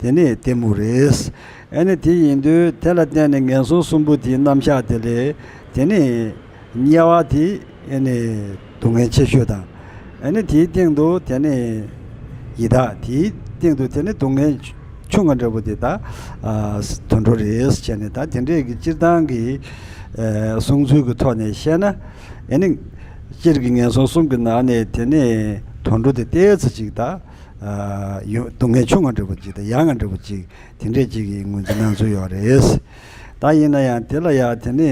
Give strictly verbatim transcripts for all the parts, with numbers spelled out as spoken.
དེ་ནས་གཏི་མུག་རེད། ཨ་ནི་དེ་ཡིན་དུས་དེ་ལ་བརྟེན་ནས་ངན་སོང་གསུམ་པོ་དེའི་རྣམ་གཞག་དེ་ལས་དེ་ནས་དམྱལ་བ་དེ་ཨ་ནི་སྡུག་བསྔལ་ཆེ་ཤོས་དང་། ཨ་ནི་དེའི་སྟེང་དུ་དེ་ནས་ཡི་དྭགས། དེའི་སྟེང་དུ་དེ་ནས་སྡུག་བསྔལ་ཆུང་བ་འདྲ་པོ་དེ་ད་ཨ་དུད་འགྲོ་རེད་བྱས་ནས། ད་དེ་འདྲས་ཀྱི་སྤྱིར་བཏང་གི་ཨ་གསུང་ཚུལ་གྱི་ཐོག་ནས་བཤད་ན། ཨ་ནི་སྤྱིར་གྱི་ངན་སོང་གསུམ་གྱི་ནང་ནས་དེ་ནས་དུད་འགྲོ་དེ་ཏོག་ཙམ་ཅིག་ད་ཨ་ཡོ་སྡུག་བསྔལ་ཆུང་བ་འདྲ་པོ་ཅིག་དང་ཡང་ང་འདྲ་པོ་ཅིག་དེ་འདྲས་ཅིག་གི་ངོས་འཛིན་གནང་ཚུལ་ཡོད་རེད། ད་ཡིན་ན་ཡང་དེ་ལ་ཡང་དེ་ནས་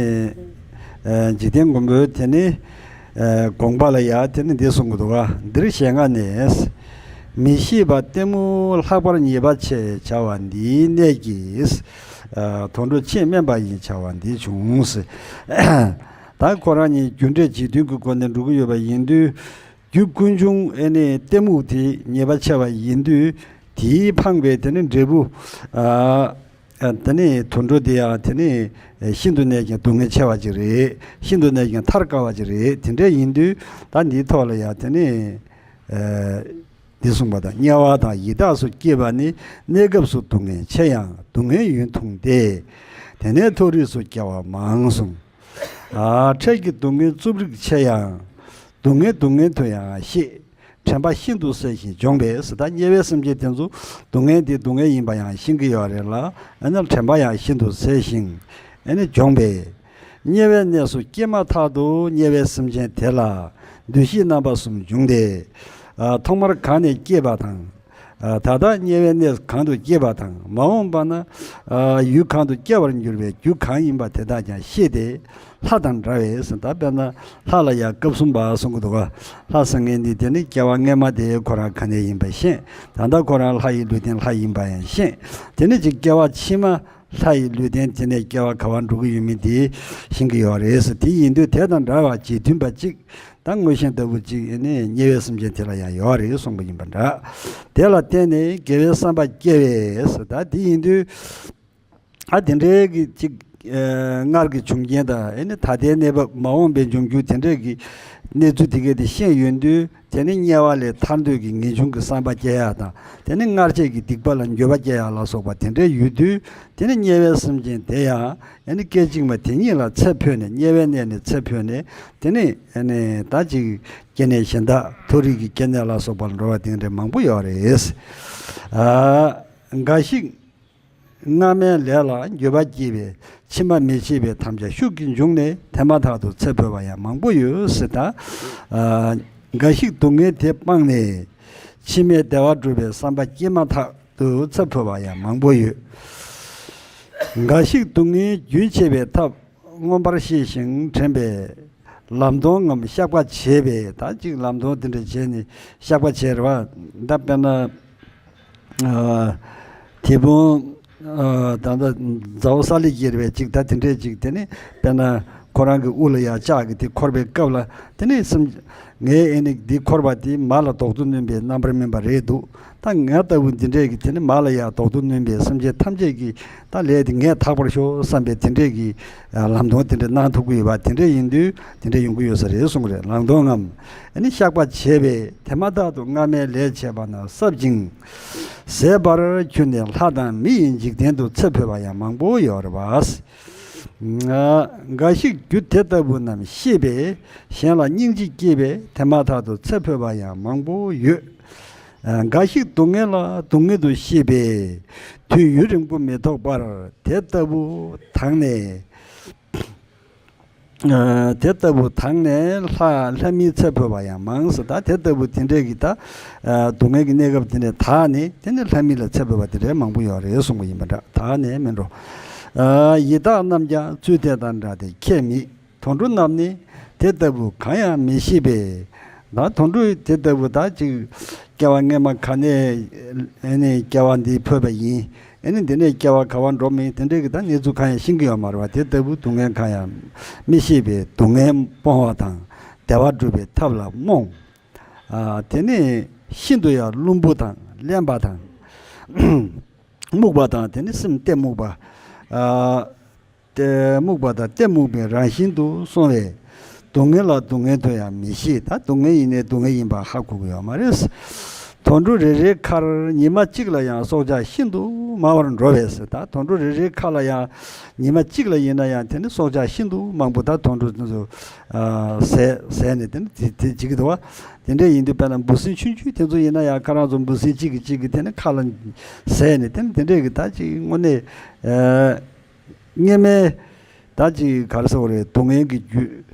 ཨ་འཇིག་རྟེན་མགོན་པོས་དེ་ནས་ཨ་དགོངས་པ་ལ་ཡང་དེ་ནས་འདི་གསུང་གི་འདུག་ག་འདིར་ཞལ་སྔ་ནས། མི་ཤེས་པ་གཏི་མུག་ལྷག་པར་ཉེས་པ་ཆེ་བྱ་བ་འདིའི་གནད་ཀྱིས། ཨ་དུད་འགྲོ་ཆེས་དམན་པ་ཡིན་བྱ་བ་འདི་བྱུང་། ད་ཁོ་རང་གཉིས་རྒྱུ་འབྲས་རྗེས་མཐུན་གྱི་སྒོ་ནས་འགྲོ་གི་ཡོད་པ་ཡིན་དུས། རྒྱུ་ཀུན་འབྱུང་ཨེ་ནི་གཏི་མུག་དེ་ཉེས་པ་ཆེ་བ་ཡིན་དུས། དེའི་འཕངས་པའི་དེ་ནི་འབྲས་བུ། ཨ་ཨ་དེ་ནི་དུད་འགྲོ་དེ་ཡང་དེ་ནི་ཤིན་ཏུ་ནས་ཀྱང་སྡུག་བསྔལ་ཆེ་བ་ཅིག་རེད། ཤིན་ཏུ་ནས་ཀྱང་ཐར་དཀའ་བ་ཅིག་རེད། དེ་འདྲ་ཡིན་དུས་ད་འདིའི་ཐོག་ལ་ཡང་དེ་ནི་ཨ་འདི་གསུངས་པ་དང་། དམྱལ་བ་དང་ཡི་དྭགས་སུ་སྐྱེས་པ་ནི་གནས་སྐབས་སུ་སྡུག་བསྔལ་ཆེ་ཡང་སྡུག་བསྔལ་ཡུན་ཐུང་སྟེ། དེ་ནས་མཐོ་རིས་སུ་སྐྱེ་བ་མང་གསུངས། ཨ་འཕྲལ་གྱི་སྡུག་བསྔལ་རྩུབ་རིགས་ཆེ་ཡང་། སྡུག་བསྔལ་སྡུག་བསྔལ་དུ་ཡང་ཤེས། དྲན་པ་ཤིན་ཏུ་གསལ་ཞིང་འབྱོངས་པས་ཟེར། ད་དམྱལ་བའི་སེམས་ཅན་དེ་ཚོ་སྡུག་བསྔལ་འདི་སྡུག་བསྔལ་ཡིན་པ་ཡང་ཤེས་ཀྱི་ཡོད་རེད་ལ། ཨ་ནི་དྲན་པ་ཡང་ཤིན་ཏུ་གསལ་ཞིང་ཨ་ནི་འབྱོངས་པས། དམྱལ་བའི་གནས་སུ་སྐྱེས་མ་ཐག་ཏུ་དམྱལ་བའི་སེམས་ཅན་དེ་ལ་འདུ་ཤེས་རྣམ་པ་གསུམ་འབྱུང་སྟེ། ཨ་ཐོག་མར་གང་ནས་སྐྱེས་པ་དང་། ཨ་ད་ལྟ་དམྱལ་བའི་གནས་གང་དུ་སྐྱེས་པ་དང་། མ་འོངས་པ་ན་ཨ་ཡུལ་གང་དུ་སྐྱེ་བར་འགྱུར་བའི་རྒྱུ་གང་ཡིན་པ་དེ་དག་ཀྱང་ཤེས་ཏེ། ལྷ་དང་འདྲ་བས་ཟེར། ད་དཔེར་ན་ལྷ་ལ་ཡང་སྐབས་གསུམ་པ་གསུང་གི་འདུག་ག་ལྷ་ཟེར་མཁན་འདི་དེ་ནི་སྐྱེ་བ་སྔོན་མ་དེ་ཁོ་རང་ག་ནས་ཡིན་པ་ཤེས། ད་ལྟ་ཁོ་རང་ལྷ་ཡི་ལུས་རྟེན་ལྷ་ཡིན་པ་ཡང་ཤེས། དེ་ནི་ཅིག་སྐྱེ་བ་ཕྱི་མ་ལྷ་ཡི་ལུས་རྟེན་དེ་ནས་སྐྱེ་བ་ག་པར་འགྲོ་གི་ཡོད་མེད་དེ་ཤེས་ཀྱི་ཡོད་རེད་ཟེར། དེ་ཡིན་དུས་དེ་དང་འདྲ་བ་རྗེས་མཐུན་པ་གཅིག་ད་མངོན་ཤེས་ལྟ་བུ་གཅིག་ཨེ་ནི་དམྱལ་བའི་སེམས་ཅན་དེ་ལ་ཡང་ཡོད་རེད་གསུངས་པ་ཡིན་པ་འདྲ། དེ་ལ་བརྟེན་ནས་དགེ་བའི་བསམ་པ་སྐྱེ་བས་ཟེར། ད་དེ་ཡིན་དུས་ཨ་དེ་འདྲའི་གི་གཅིག་ཨེ་སྔར་གྱི་བྱུང་རྐྱེན་དང་ཨེ་ནི་ད་ལྟའི་གནས་བབ་མ་འོངས་པའི་འབྱུང་འགྱུར་དེ་འདྲའི་གི་གནས་ཚུལ་དེ་གས་དེ་ཤེས་ཡོང་དུས། དེ་ནི་དམྱལ་བ་ལས་ཐར་འདོད་ཀྱི་ངེས་འབྱུང་གི་བསམ་པ་སྐྱེ་ཡག་དང་། དེ་ནི་སྔར་བྱས་ཀྱི་སྡིག་པ་ལ་འགྱོད་པ་སྐྱེ་ཡག་ལ་སོགས་པ་དེ་འདྲའི་ཡོད་དུས། དེ་ནི་དམྱལ་བའི་སེམས་ཅན་དེ་ཡང་ཨེ་ནི་སྐད་ཅིག་མ་དེ་ཉིད་ལ་ཚེ་འཕོས་ནས། དམྱལ་བའི་གནས་ནས་ཚེ་འཕོས་ནས། དེ་ནི་ཨེ་ནི་ད་ཅིག་སྐྱེ་གནས་གཞན་དག་མཐོ་རིས་ཀྱི་སྐྱེ་གནས་ལ་སོགས་པ་ལ་འགྲོ་བ་དེ་འདྲ་མང་པོ་ཡོད་རེད། ཨ་འགའ་ཞིག་སྔ་མའི་ལས་ལ་འགྱོད་པ་སྐྱེས་པས་ཕྱི་མ་མི་ཤེས་པའི་དམ་བཅའ་ཤུགས་ཀྱིས་འབྱུང་ནས་དེ་མ་ཐག་ཏུ་ཚེ་འཕོས་པ་ཡང་མང་པོ་ཡོད་ཟེར། ད་ཨ་འགའ་ཞིག་སྡུག་བསྔལ་དེ་སྤངས་ནས་ཕྱི་མའི་བདེ་བ་སྒྲུབ་པའི་བསམ་པ་སྐྱེས་མ་ཐག་ཏུ་ཚེ་འཕོས་པ་ཡང་མང་པོ་ཡོད། འགའ་ཞིག་སྡུག་བསྔལ་རྒྱུན་ཆད་པའི་ཐབས་མངོན་པར་ཤེས་ཤིང་དྲན་པས་ལམ་སྟོན་ངམ་བཤགས་པ་བྱས་པས། ད་ཅིག་ལམ་སྟོན་དེ་འདྲ་བྱས་ནས་བཤགས་པ་བྱས་རེད་བ། ད་དཔེར་ན། ཨ་དེ་བུ་ཨ་ད་ལྟ་མཛའ་བོ་ས་ལེ་སྐྱེས་རེད་པས། ཅིག་ད་དེ་འདྲས་ཅིག་དེ་ནི་དཔེར་ན་ཁོ་རང་གི་དབུ་ལ་ཡ་ལྕགས་ཀྱི་དེ་འཁོར་བའི་སྐབས་ལ། དེ་ནི་སེམས་ངའི་ཨེ་ནི་འདི་འཁོར་བ་དེ་མ་ལ་དོགས་སུ་གནོན་པའི་རྣམ་པར་སྨིན་པ་རེད་འདུག་ད་ང་ལྟ་བུ་འདི་འདྲས་ཀྱི་དེ་ནི་མ་ལ་ཡ་དོགས་སུ་གནོན་པའི་སེམས་ཅན་ཐམས་ཅད་ཀྱི་ད་ལས་དེ་ངས་དག་པར་ཤོག་བསམ་པའི་དེ་འདྲས་ཀྱི་ལམ་སྟོན་དེ་འདྲས་གནང་ཐུབ་ཀྱི་ཡོད་པ། དེ་འདྲས་ཡིན་དུས་དེ་འདྲས་ཡོང་གི་ཡོད་ས་རེད་གསུངས་རེད། ལམ་སྟོན་ངམ་ཨ་ནི་བཤགས་པ་བྱས་པས་དེ་མ་ཐག་ཏུ་སྔ་མའི་ལས་བྱས་པ་ན་ཟབ་ཅིང་ཟད་པར་གྱུར་ནས་ལྷ་དང་མི་ཡི་འཇིག་རྟེན་དུ་ཚེ་འཕོས་པ་ཡང་མང་པོ་ཡོད་རེད་པ། འགའ་ཞིག་རྒྱུ་དེ་ལྟ་བུ་རྣམས་ཤེས་པས་གཞན་ལ་སྙིང་རྗེ་སྐྱེས་པས་དེ་མ་ཐག་ཏུ་ཚེ་འཕོས་པ་ཡང་མང་པོ་ཡོད། འགའ་ཞིག་སྡུག་བསྔལ་ལ་སྡུག་བསྔལ་དུ་ཤེས་པས་དུས་ཡུན་རིང་པོ་མི་ཐོགས་པར་དེ་ལྟ་བུ་དག་ནས། ཨ་དེ་ལྟ་བུ་དག་ནས་ལྷ་ལྷ་མིའི་ཚེ་འཕོས་པ་ཡང་མང་ཟེར། ད་དེ་ལྟ་བུ་དེ་འདྲས་ཀྱི་ད་ཨ་སྡུག་བསྔལ་གྱི་གནས་སྐབས་དེ་འདྲས་དག་ནས་དེ་ནས་ལྷ་མི་ལ་ཚེ་འཕོས་པ་དེ་འདྲས་མང་པོ་ཡོད་རེད་གསུངས་པ་ཡིན་པ་འདྲ། དག་ནས་མིན་འགྲོ། ཨ་ཡི་དྭགས་རྣམས་ཀྱང་ཚུལ་དེ་དང་འདྲ་སྟེ་ཁྱད་མེད། དུད་འགྲོ་རྣམས་ནི་དེ་ལྟ་བུ་གང་ཡང་མི་ཤེས་པས། ད་དུད་འགྲོ་དེ་ལྟ་བུ་ད་ཅིག་སྐྱེ་བ་སྔོན་མ་ག་ནས་ཨེ་ནས་སྐྱེ་བ་འདི་འཕོས་པ་ཡིན། ཨེ་ནི་འདི་ནས་སྐྱེ་བ་ག་བ་འགྲོ་མིན་དེ་འདྲའི་གི་ད་གནས་ཚུལ་གང་ཡང་ཤེས་ཀྱི་ཡོད་མ་རེད་བ། དེ་ལྟ་བུ་སྡུག་བསྔལ་གང་ཡང་མི་ཤེས་པས་སྡུག་བསྔལ་སྤོང་བ་དང་བདེ་བ་སྒྲུབ་པའི་ཐབས་ལ་རྨོངས། ཨ་དེ་ནས་ཤིན་ཏུ་ཡང་བླུན་པོ་དང་གླེན་པ་དང་རྨུགས་པ་དང་། དེ་ནི་སེམས་གཏི་མུག་པ། ཨ་གཏི་མུག་པ་དང་གཏི་མུག་པའི་རང་བཞིན་དུ་སོང་བས། སྡུག་བསྔལ་ལ་སྡུག་བསྔལ་དུ་ཡང་མི་ཤེས། ད་སྡུག་བསྔལ་ཡིན་ནའི་སྡུག་བསྔལ་ཡིན་པ་ཧ་གོ་གི་ཡོད་མ་རེད། དུད་འགྲོ་རེ་རེའི་ཁར་ཉི་མ་གཅིག་ལ་ཡང་སྲོག་ཆགས་ཤིན་ཏུ་ དུ་མང་བར་འགྲོ་བས་ཟེར། ད་དུད་འགྲོ་རེ་རེའི་ཁ་ལ་ཡང་ཉི་མ་གཅིག་ལ་ཡིན་ན་ཡང་དེ་ནི་སྲོག་ཆགས་ཤིན་ཏུ་མང་པོ་ད་དུད་འགྲོ་དེ་ཚོ་ཟས་ཟས་ནས་དེ་ནི་དེ་དེ་འཇིག་གི་འདུག་བ། དེ་འདྲ་ཡིན་དུས་དཔེར་ན་འབུ་སྲིན་ཆུང་ཆུང་དེ་ཚོ་ཡིན་ན་ཡང་ཁ་རང་ཚོ་འབུ་སྲིན་གཅིག་གིས་གཅིག་གི་དེ་ནི་ཁ་ལ་ཟས་ནས་དེ་ནི་དེ་འདྲས་ཀྱི་ད་ཅིག་དངོས་གནས་སྔོན་མའི་ད་ཅིག་ག་རེ་ཟེར་དགོས་རེད། སྡུག་བསྔལ་གྱི་རྒྱུ་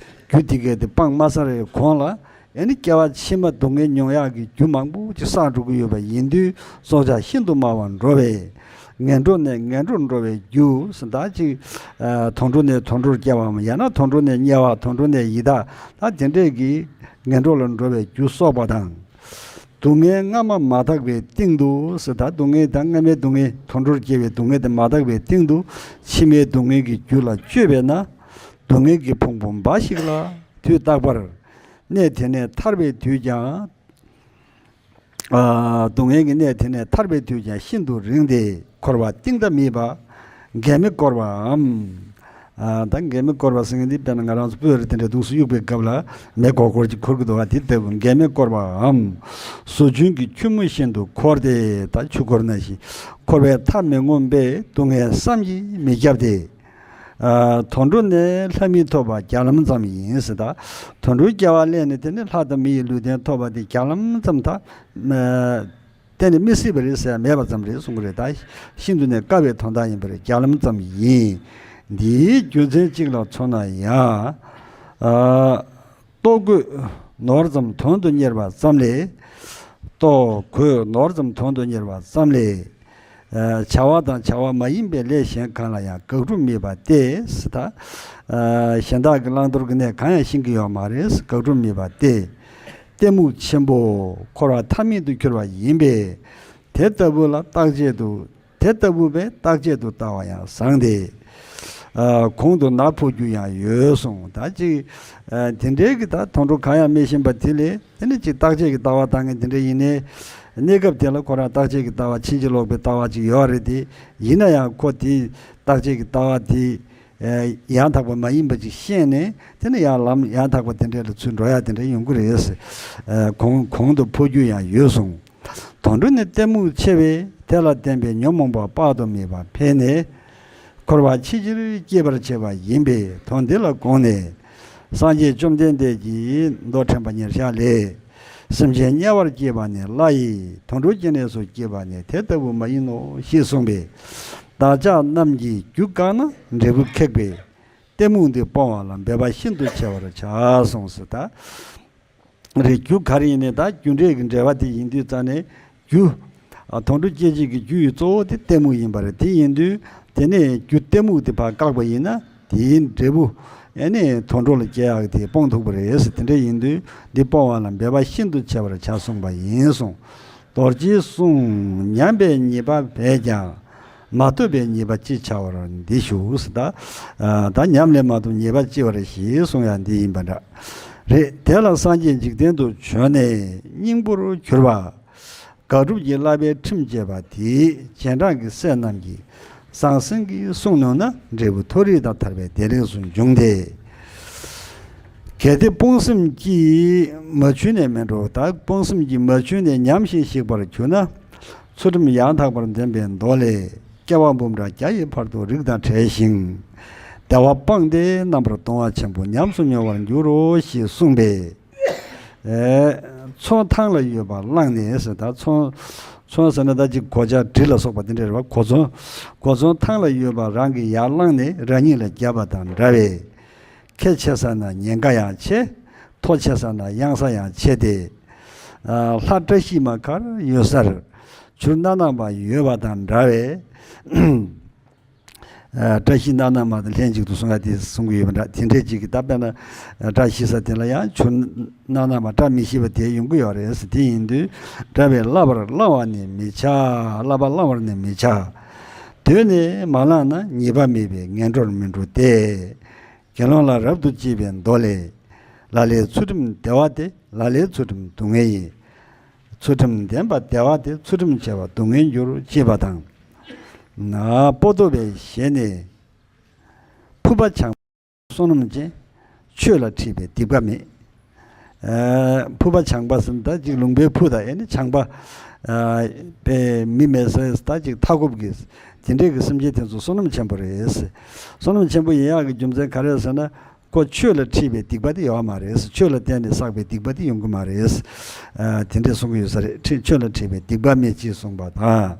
རྒྱུ་དེ་གས་དེ་སྤང་མ་ཚར་བའི་གོང་ལ་ཨེ་ནི་སྐྱེ་བ་ཕྱི་མ་སྡུག་བསྔལ་མྱོང་ཡག་གི་རྒྱུ་མང་པོ་ཅིག་བསགས་འགྲོ་གི་ཡོད་པ་ཡིན་དུས་སྲོག་ཆགས་ཤིན་ཏུ་མང་བར་འགྲོ་བས་ངན་འགྲོ་ནས་ངན་འགྲོར་འགྲོ་བའི་རྒྱུ་ཟེར། ད་ཅིག་དུད་འགྲོ་ནས་དུད་འགྲོར་སྐྱེ་བའམ་ཡང་ན་དུད་འགྲོ་ནས་དམྱལ་བ་དུད་འགྲོ་ནས་ཡི་དྭགས་ད་དེ་འདྲས་ཀྱི་ངན་འགྲོ་ལ་འགྲོ་བའི་རྒྱུ་གསོག་པ་དང་། སྡུག་བསྔལ་སྔ་མ་མ་དག་པའི་སྟེང་དུ་ཟེར། ད་སྡུག་བསྔལ་དང་སྔ་མའི་སྡུག་བསྔལ་དུད་འགྲོར་སྐྱེ་བའི་སྡུག་བསྔལ་དེ་མ་དག་པའི་སྟེང་དུ་ཕྱི་མའི་སྡུག་བསྔལ་གྱི་རྒྱུ་ལ་སྤྱོད་པས་ན་སྡུག་བསྔལ་གྱི་ཕུང་པོ་འབའ་ཞིག་ལ་དུས་རྟག་པར་གནས་དེ་ནས་ཐར་པའི་དུས་ཀྱང་། ཨ། སྡུག་བསྔལ་གྱི་གནས་དེ་ནས་ཐར་པའི་དུས་ཀྱང་ཤིན་ཏུ་རིང་སྟེ་འཁོར་བ་གཏིང་མཐའ་མེད་པ་མགལ་མེ་བསྐོར་བའམ། ཨ། ད་མགལ་མེ་བསྐོར་བ་ཟེར་མཁན་འདི་དཔེར་ན་ང་རང་ཚོ་སྤོས་ར་དེ་འདྲ་འདུག་སེ་གཡུག་པའི་སྐབས་ལ་མེ་སྒོར་སྒོར་ཅིག་འཁོར་གྱི་འདུག་བ། དེ་ལྟ་བུ་མགལ་མེ་བསྐོར་བའམ། ཟོ་ཆུན་གྱི་ཁྱུད་མོ་བཞིན་དུ་འཁོར་ཏེ་ད་ཆུ་འཁོར་ནང་བཞིན་འཁོར་བའི་མཐའ་མི་ངོམས་པས་སྡུག་བསྔལ་བསམ་གྱིས་མི་ཁྱབ་སྟེ། ཨ། དུད་འགྲོ་ནི་ལྷ་མི་ཐོབ་པ་བརྒྱ་ལམ་ཙམ་ཡིན་ཟེར། ད་དུད་འགྲོའི་སྐྱེ་བ་ལེན་ནས་དེ་ནི་ལྷ་དང་མི་ཡི་ལུས་རྟེན་ཐོབ་པ་དེ་བརྒྱ་ལམ་ཙམ་ད་གཏན་ནས་མི་སྲིད་པ་རེད་ཟེར་ཡ་མེད་པ་ཙམ་རེད་གསུང་གི་རེད། ད་ཤིན་ཏུ་ནས་དཀའ་བའི་དོན་དག་ཡིན་པ་རེད། བརྒྱ་ལམ་ཙམ་ཡིན། འདིའི་རྒྱུ་མཚན་གཅིག་ལ་མཚོན་ན་ཡང་། ཨ། ལྟོ་གོས་ནོར་ཙམ་དོན་དུ་གཉེར་བ་ཙམ་ལས། ལྟོ་གོས་ནོར་ཙམ་དོན་དུ་གཉེར་བ་ཙམ་ལས། ཨ། བྱ་བ་དང་བྱ་བ་མ་ཡིན་པའི་ལས་གཞན་གང་ལ་ཡང་དགག་སྒྲུབ་མེད་པ་སྟེ། ད་ཨ་གཞན་དག་གི་བླང་དོར་གྱི་གནས་གང་ཡང་ཤེས་ཀྱི་ཡོད་མ་རེད། དགག་སྒྲུབ་མེད་པ་སྟེ། གཏི་མུག་ཆེན་པོ་འཁོར་བ་མཐའ་མེད་དུ་གྱུར་པ་ཡིན་པས། དེ་ལྟ་བུ་ལ་བརྟག་དཔྱད་དུ། དེ་ལྟ་བུ་བས་བརྟག་དཔྱད་དུ་ལྟ་བ་ཡང་བཟང་སྟེ། ཨ། གོང་དུ་ནག་ཕོག་རྒྱུ་ཡང་ཡོད་གསུངས། ད་ཅིག་ཨ། དེ་འདྲའི་གི་ད་དུད་འགྲོ་གང་ཡང་མི་ཤེས་པ་དེ་ལས་དེ་ནི་ཅིག་བརྟག་དཔྱད་ཀྱི་ལྟ་བ་བཏང་མཁན་དེ་འདྲ་ཡིན་ནའི། གནས་སྐབས་དེ་ལ་ཁོ་རང་བརྟག་དཔྱད་ཀྱི་ལྟ་བ་ཕྱིན་ཅི་ལོག་པའི་ལྟ་བ་ཅིག་ཡོད་རེད་དེ། ཡིན་ན་ཡང་ཁོ་དེ་བརྟག་དཔྱད་ཀྱི་ལྟ་བ་དེ་ཨ། ཡང་དག་པ་མ་ཡིན་པ་ཅིག་ཤེས་ནས་དེ་ནི་ཡང་ལམ་ཡང་དག་པ་དེ་འདྲ་ལ་ཚུར་འགྲོ་ཡ་དེ་འདྲ་ཡོང་གི་རེད། ཨ། གོང་གོང་དུ་ཕོག་རྒྱུ་ཡང་ཡོད་གསུངས། དུད་འགྲོ་ནི་གཏི་མུག་ཆེ་བས་དེ་ལ་བརྟེན་པའི་ཉོན་མོངས་པ་དཔག་ཏུ་མེད་པ་འཕེལ་ནས། འཁོར་བ་ཕྱི་ཕྱིར་སྐྱེད་པར་བྱེད་པ་ཡིན་པས་དོན་འདི་ལ་དགོངས་ནས། སངས་རྒྱས་བཅོམ་ལྡན་འདས་ཀྱིས་མདོ་ཕྲེང་བ་ཉེར་བཞག་ལས། སེམས་ཅན་དམྱལ་བར་སྐྱེས་པ་ནི་སླ་ཡི། དུད་འགྲོ་སྐྱེ་གནས་སུ་སྐྱེས་པ་ནི་དེ་ལྟ་བུ་མ་ཡིན་ནོ་ཞེས་གསུངས་པས། བདག་ཅག་རྣམས་ཀྱིས་རྒྱུ་བཀག་ན་འབྲས་བུ་ཁེགས་པས། གཏི་མུག་འདི་སྤོང་བ་ལ་འབད་པ་ཤིན་ཏུ་ཆེ་བར་བྱ་གསུངས་སོ། ད། རེད། རྒྱུ་ག་རེ་ཡིན་ནའི་ད་རྒྱུ་འབྲས་ཀྱི་འབྲེལ་བ་དེ་ཡིན་དུས་ཙང་ནས་རྒྱུ། ཨ། དུད་འགྲོ་སྐྱེ་བྱེད་ཀྱི་རྒྱུ་ཡི་གཙོ་བོ་དེ་གཏི་མུག་ཡིན་པ་རེད། དེ་ཡིན་དུས་དེ་ནས་རྒྱུ་གཏི་མུག་དེ་ཕར་བཀག་པ་ཡིན་ན་དེའི་འབྲས་བུ་ཨེ་ནས་དུད་འགྲོ་ལ་སྐྱེ་ཡག་གི་དེ་སྤོང་ཐུབ་པ་རེད་ཟེར། དེ་འདྲ་ཡིན་དུས་འདི་སྤོང་བ་ལ་འབད་པ་ཤིན་ཏུ་ཆེ་བར་བྱ་གསུངས་པ་ཡིན་གསུངས། རྡོ་རྗེའི་གསུང་ཉམས་པའི་ཉེས་པ་བས་ཀྱང་མ་ཐོབ་པའི་ཉེས་པ་ཅི་བྱ་བར་འདི་ཞུ་ཟེར། ད་ཨ་ད་ཉམས་ལེན་མ་ཐོབ་ཉེས་པ་ཅི་བར་ཞེས་གསུང་ཡང་འདི་ཡིན་པ་འདྲ། རེད། དེ་ལ་སངས་རྒྱས་འཇིག་རྟེན་དུ་བྱོན་ནས་སྙིང་པོར་གྱུར་པ། དགག་སྒྲུབ་ཀྱི་བསླབ་པའི་ཁྲིམས་བཅས་པ་དེས་རྗེས་འབྲང་གི་སྲས་རྣམས་ཀྱིས་ཟང་ཟིང་གིས་བསྲུང་ནུས་ན་འབྲས་བུ་མཐོ་རིས་དང་ཐར་པའི་བདེ་ལེགས་སུ་འབྱུང་སྟེ། གལ་ཏེ་སྤོང་སེམས་ཀྱིས་མ་ཆུད་ནས་མི་འགྲོ། ད་སྤོང་སེམས་ཀྱིས་མ་ཆུད་ནས་ཉམས་ཤིང་ཞིག་པར་གྱུར་ན། ཚུལ་ཁྲིམས་ཡང་དག་པར་ལྡན་པའི་མདོ་ལས། སྐྱེ་བ་འབུམ་ཕྲག་བརྒྱ་ཡི་བར་དུ་རིགས་དང་བྲལ་ཞིང་། བདེ་བ་སྤངས་ཏེ་རྣམ་པར་ལྟུང་བ་ཆེན་པོ་ཉམས་སུ་མྱོང་བར་འགྱུར་རོ་ཞེས་གསུངས་པས། ཨེ། མཚོ་ཐང་ལ་ཡོད་པ་བླངས་ནས་ཟེར། ད་མཚོ། མཚོ་ཟེར་ན་ད་ཅིག་གོ་ཆ་གྲི་ལ་སོགས་པ་དེ་འདྲ་རེད་བ། གོ་མཚོ། གོ་མཚོ་ཐང་ལ་ཡོད་པ་རང་གིས་ཡར་བླངས་ནས་རང་ཉིད་ལ་བརྒྱབ་པ་དང་འདྲ་བས། ཁེ་ཆེ་ས་ན་ཉེན་ཁ་ཡང་ཆེ། མཐོ་ཆེ་ས་ན་གཡང་ས་ཡང་ཆེ་སྟེ། ཨ། ལྷ་བཀྲ་ཤིས་མ་མཁར་ཡོད་སར། བྱུར་སྣ་ནག་མ་ཡོད་པ་དང་འདྲ་བས། ཨ། བཀྲ་ཤིས་སྣ་ནག་མ་དང་ལྷན་ཅིག་ཏུ་གསུང་ཡ་དེ་གསུང་གི་ཡོད་པ་འདྲ། དེ་འདྲས་ཅིག་གི་ད་དཔེར་ན་བཀྲ་ཤིས་ས་དེ་ལ་ཡང་བྱུར་སྣ་ནག་མ་བཀྲ་མི་ཤིས་པ་དེ་ཡོང་གི་ཡོད་རེད་ཟེར། དེ་ཡིན་དུས་འདྲ་བས་བསླབ་པར་བླང་བ་ནི་མི་བྱ། བསླབ་པ་བླང་བར་ནི་མི་བྱ། གདོད་ནས་མ་བླངས་ན་ཉེས་པ་མེད་པས་ངན་འགྲོར་མི་འགྲོ་སྟེ། དགེ་སློང་ལ་རབ་ཏུ་གཅེས་པའི་མདོ་ལས། ལ་ལས་ཚུལ་ཁྲིམས་བདེ་བ་སྟེ། ལ་ལས་ཚུལ་ཁྲིམས་སྡུག་བསྔལ་ཡིན། ཚུལ་ཁྲིམས་ལྡན་པ་བདེ་བ་སྟེ། ཚུལ་ཁྲིམས་ཆེ་བ་སྡུག་བསྔལ་འགྱུར། ཅེས་པ་དང་། ན་པོ་ཏོ་བའི་ཞལ་ནས། ཕུར་པ་བྱང་བསོད་ནམས་ཅན། ཆོས་ལ་འཁྲིད་པའི་སྡིག་པ་མེད། ཨ། ཕུར་པ་བྱང་པ་ཟེར་ན་ད་ཅིག་ལུང་པའི་ཕུ་དང་ཨེ་ནི་བྱང་པ། ཨ་པའི་མི་མེད་ས་ད་ཅིག་མཐའ་འཁོབ་ཀྱི་དེ་འདྲས་ཀྱི་སེམས་ཅན་དེ་ཚོ་བསོད་ནམས་ཆེན་པོ་རེད། བསོད་ནམས་ཆེན་པོ་ཡིན་ཡག་གི་རྒྱུ་མཚན་ག་རེ་ཟེར་ན། ཁོ་ཆོས་ལ་འཁྲིད་པའི་སྡིག་པ་དེ་ཡོད་མ་རེད། ཆོས་ལ་བརྟེན་ནས་བསགས་པའི་སྡིག་པ་དེ་ཡོང་གི་མ་རེད། ཨ་དེ་འདྲས་གསུང་གི་ཡོད་ས་རེད། ཁྲི་ཆོས་ལ་འཁྲིད་པའི་སྡིག་པ་མེད་ཅེས་གསུངས་པ་དང་།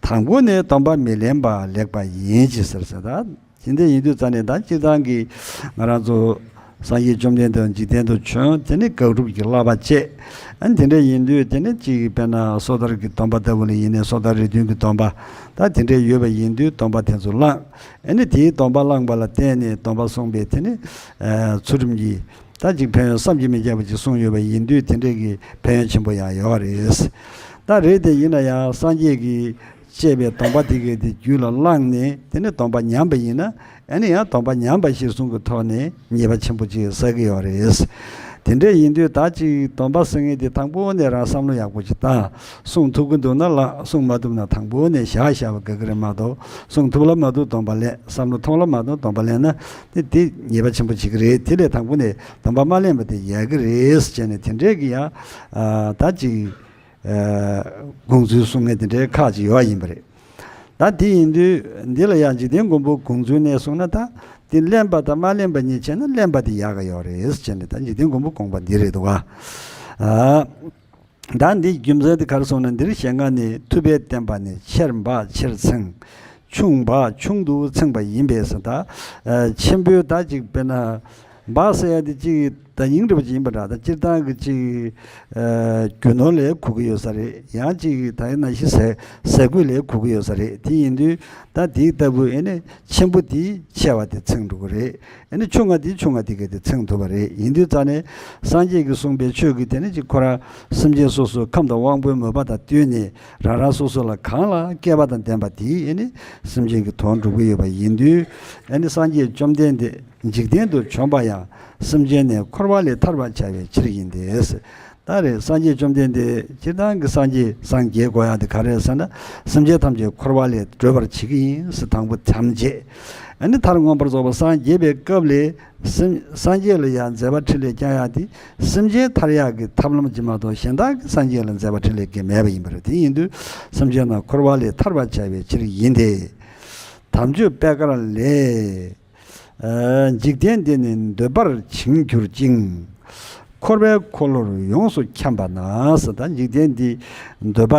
དང་པོ་ནི་སྡོམ་པ་མི་ལེན་པ་ལེགས་པ་ཡིན་ཅེས་ཟེར་ཟེར་ད། དེ་འདྲ་ཡིན་དུས་ཙང་ནས་ད་སྤྱིར་བཏང་གི་ང་རང་ཚོ་སངས་རྒྱས་བཅོམ་ལྡན་འདས་འཇིག་རྟེན་དུ་བྱོན། དེ་ནི་དགག་སྒྲུབ་ཀྱི་བསླབ་པ་བཅས། ཨ་ནི་དེ་འདྲ་ཡིན་དུས་དེ་ནི་གཅིག་དཔེར་ན་སོ་ཐར་གྱི་སྡོམ་པ་ལྟ་བུ་ལ་ཡིན་ནའི་སོ་ཐར་རེ་འདུན་གྱི་སྡོམ་པ་ད་དེ་འདྲ་ཡོད་པ་ཡིན་དུས་སྡོམ་པ་དེ་ཚོ་བླངས། ཨ་ནི་དེའི་སྡོམ་པ་བླངས་པ་ལ་བརྟེན་ནས་སྡོམ་པ་བསྲུངས་པའི་དེ་ནི་ཚུལ་ཁྲིམས་ཀྱི་ད་ཅིག་ཕན་ཡོན་བསམ་གྱིས་མི་ཁྱབ་པ་ཅིག་གསུངས་ཡོད་པ་ཡིན་དུས་དེ་འདྲའི་གི་ཕན་ཡོན་ཆེན་པོ་ཡང་ཡོད་རེད། ད་རེད་དེ་ཡིན་ན་ཡང་སངས་རྒྱས་ཀྱིས་བཅས་པའི་སྡོམ་པ་དེ་གའི་དེ་རྒྱུད་ལ་བླངས་ནས་དེ་ནས་སྡོམ་པ་ཉམས་པ་ཡིན་ན་ཨ་ནི་ཡང་སྡོམ་པ་ཉམས་པ་ཞེས་གསུང་གི་ཐོག་ནས་ཉེས་པ་ཆེན་པོ་ཅིག་བསགས་ཀྱི་ཡོད་རེད། དེ་འདྲ་ཡིན་དུས་ད་ཅིག་སྡོམ་པ་ཟེར་མཁན་དེ་དང་པོ་ནས་རང་བསམ་བློ་ཡག་པོ་ཅིག་བཏང་། བསྲུང་ཐུབ་ཀྱི་འདུག་ན་ལགས། བསྲུང་མ་ཐུབ་ན་དང་པོ་ནས་བཞག་བཞག་པ་དགའ་གི་རེད་མ་གཏོགས་བསྲུང་ཐུབ་ལ་མ་གཏོགས་སྡོམ་པ་ལེན། བསམ་བློ་ཐོངས་ལ་མ་གཏོགས་སྡོམ་པ་ལེན་ན་དེ་དེ་ཉེས་པ་ཆེན་པོ་ཅིག་རེད། དེ་ལས་དང་པོ་ནས་སྡོམ་པ་མ་ལེན་པ་དེ་ཡག་གི་རེད་ཟེར་ནས་དེ་འདྲས་ཀྱི་ཡང་ཨ་ད་ཅིག་ཨ་དགོངས་ཚུལ་གསུང་མཁན་དེ་འདྲའི་ཁག་ཅིག་ཡོད་ཡིན་པ་རེད། ད་དེ་ཡིན་དུས་འདི་ལ་ཡང་འཇིག་རྟེན་མགོན་པོ་དགོངས་ཚུལ་ནས་གསུངས་ན་ད་དེ་ལེན་པ་དང་མ་ལེན་པ་གཉིས་བྱས་ན་ལེན་པ་དེ་ཡག་ག་ཡོད་རེད་ཟེར་ནས་ད་འཇིག་རྟེན་མགོན་པོ་དགོངས་པ་འདི་རེད་འདུག་ག་ཨ། ད་འདི་རྒྱུ་མཚན་དེ་ག་རེ་སོང་ན་འདིར་ཞེ་ལྔ་ནི་ཐུབ་པའི་བསྟན་པ་ནི་ཆེར་འབག་ཆེར་ཚིམ། ཆུང་འབག་ཆུང་དུ་ཚིམ་པ་ཡིན་པས་ཟེར་ད། ཨ་ཆེན་པོའི་ད་ཅིག་དཔེར་ན་འབག་ཟེར་ཡ་དེ་ཅིག་ད་སྙིང་རུས་པ་ཅིག་ཡིན་པ་འདྲ། ད་སྤྱིར་བཏང་གི་ཅིག་ཨ་རྒྱུ་ནོར་ལས་གོ་གི་ཡོད་ས་རེད། ཡང་ཅིག་ད་ཡིན་ན་ཤི་ཟས་ཟས་གོས་ལས་གོ་གི་ཡོད་ས་རེད། དེ་ཡིན་དུས་ད་དེ་ལྟ་བུ་ཨེ་ནས་ཆེན་པོ་དེ་ཆེ་བ་དེ་ཚིམ་འགྲོ་གི་རེད། ཨ་ནི་ཆུང་ང་དེ་ཆུང་ང་དེ་ག་དེ་ཚིམ་ཐུབ་པ་རེད། ཡིན་དུས་ཙང་ནས་སངས་རྒྱས་ཀྱིས་གསུངས་པའི་ཆོས་ཀྱི་དེ་ནི་ཅིག་ཁོ་རང་སེམས་ཅན་སོ་སོའི་ཁམས་དང་དབང་པོའི་མོས་པ་དང་བསྟུན་ནས་རང་རང་སོ་སོ་ལ་གང་ལ་སྐལ་པ་དང་ལྡན་པ་དེ་ཨ་ནི་སེམས་ཅན་གྱི་དོན་སྒྲུབ་ཀྱི་ཡོད་པ་ཡིན་དུས་ཨ་ནི་སངས་རྒྱས་བཅོམ་ལྡན་འདས་འཇིག་རྟེན་དུ་བྱོན་པ་ཡང་སེམས་ཅན་ནི་འཁོར་བ་ལས་ཐར་བར་བྱ་བའི་ཕྱིར་ཡིན་ཏེ། ད་རེས་སངས་རྒྱས་བཅོམ་ལྡན་འདས་སྤྱིར་བཏང་གི་སངས་རྒྱས་སངས་རྒྱས་དགོས་ཡག་དེ་ག་རེ་རེད་ཟེར་ན། སེམས་ཅན་ཐམས་ཅད་འཁོར་བ་ལས་སྒྲོལ་བར་བྱེད་ཀྱི་ཡིན་ཟེར་དང་པོ་ཐམས་ཅད། ཨ་ནི་མཐར་མངོན་པར་རྫོགས་པར་སངས་རྒྱས་པའི་སྐབས་ལས་སེམས་སངས་རྒྱས་ལ་ཡང་མཛད་པ་འཕྲིན་ལས་བསྐྱང་ཡག་དེ་སེམས་ཅན་ཐར་ཡག་གི་ཐབས་ལམ་གྱིས་མ་གཏོགས་གཞན་དག་གི་སངས་རྒྱས་ལ་མཛད་པ་འཕྲིན་ལས་ཀྱི་མེད་པ་ཡིན་པ་རེད། དེ་ཡིན་དུས་སེམས་ཅན་རྣམས་འཁོར་བ་ལས་ཐར་བར་བྱ་བའི་ཕྱིར་ཡིན་ཏེ། དམ་ཆོས་པད་དཀར་ལས། ཨ་འཇིག་རྟེན་འདི་ནི་འདོད་པར་བྱིང་གྱུར་ཅིང་། འཁོར་བའི་འཁོར་ལོར་ཡོངས་སུ་འཁྱམས་པ་ན་ཟེར། ད་འཇིག་རྟེན་འདི་འདོད་པ་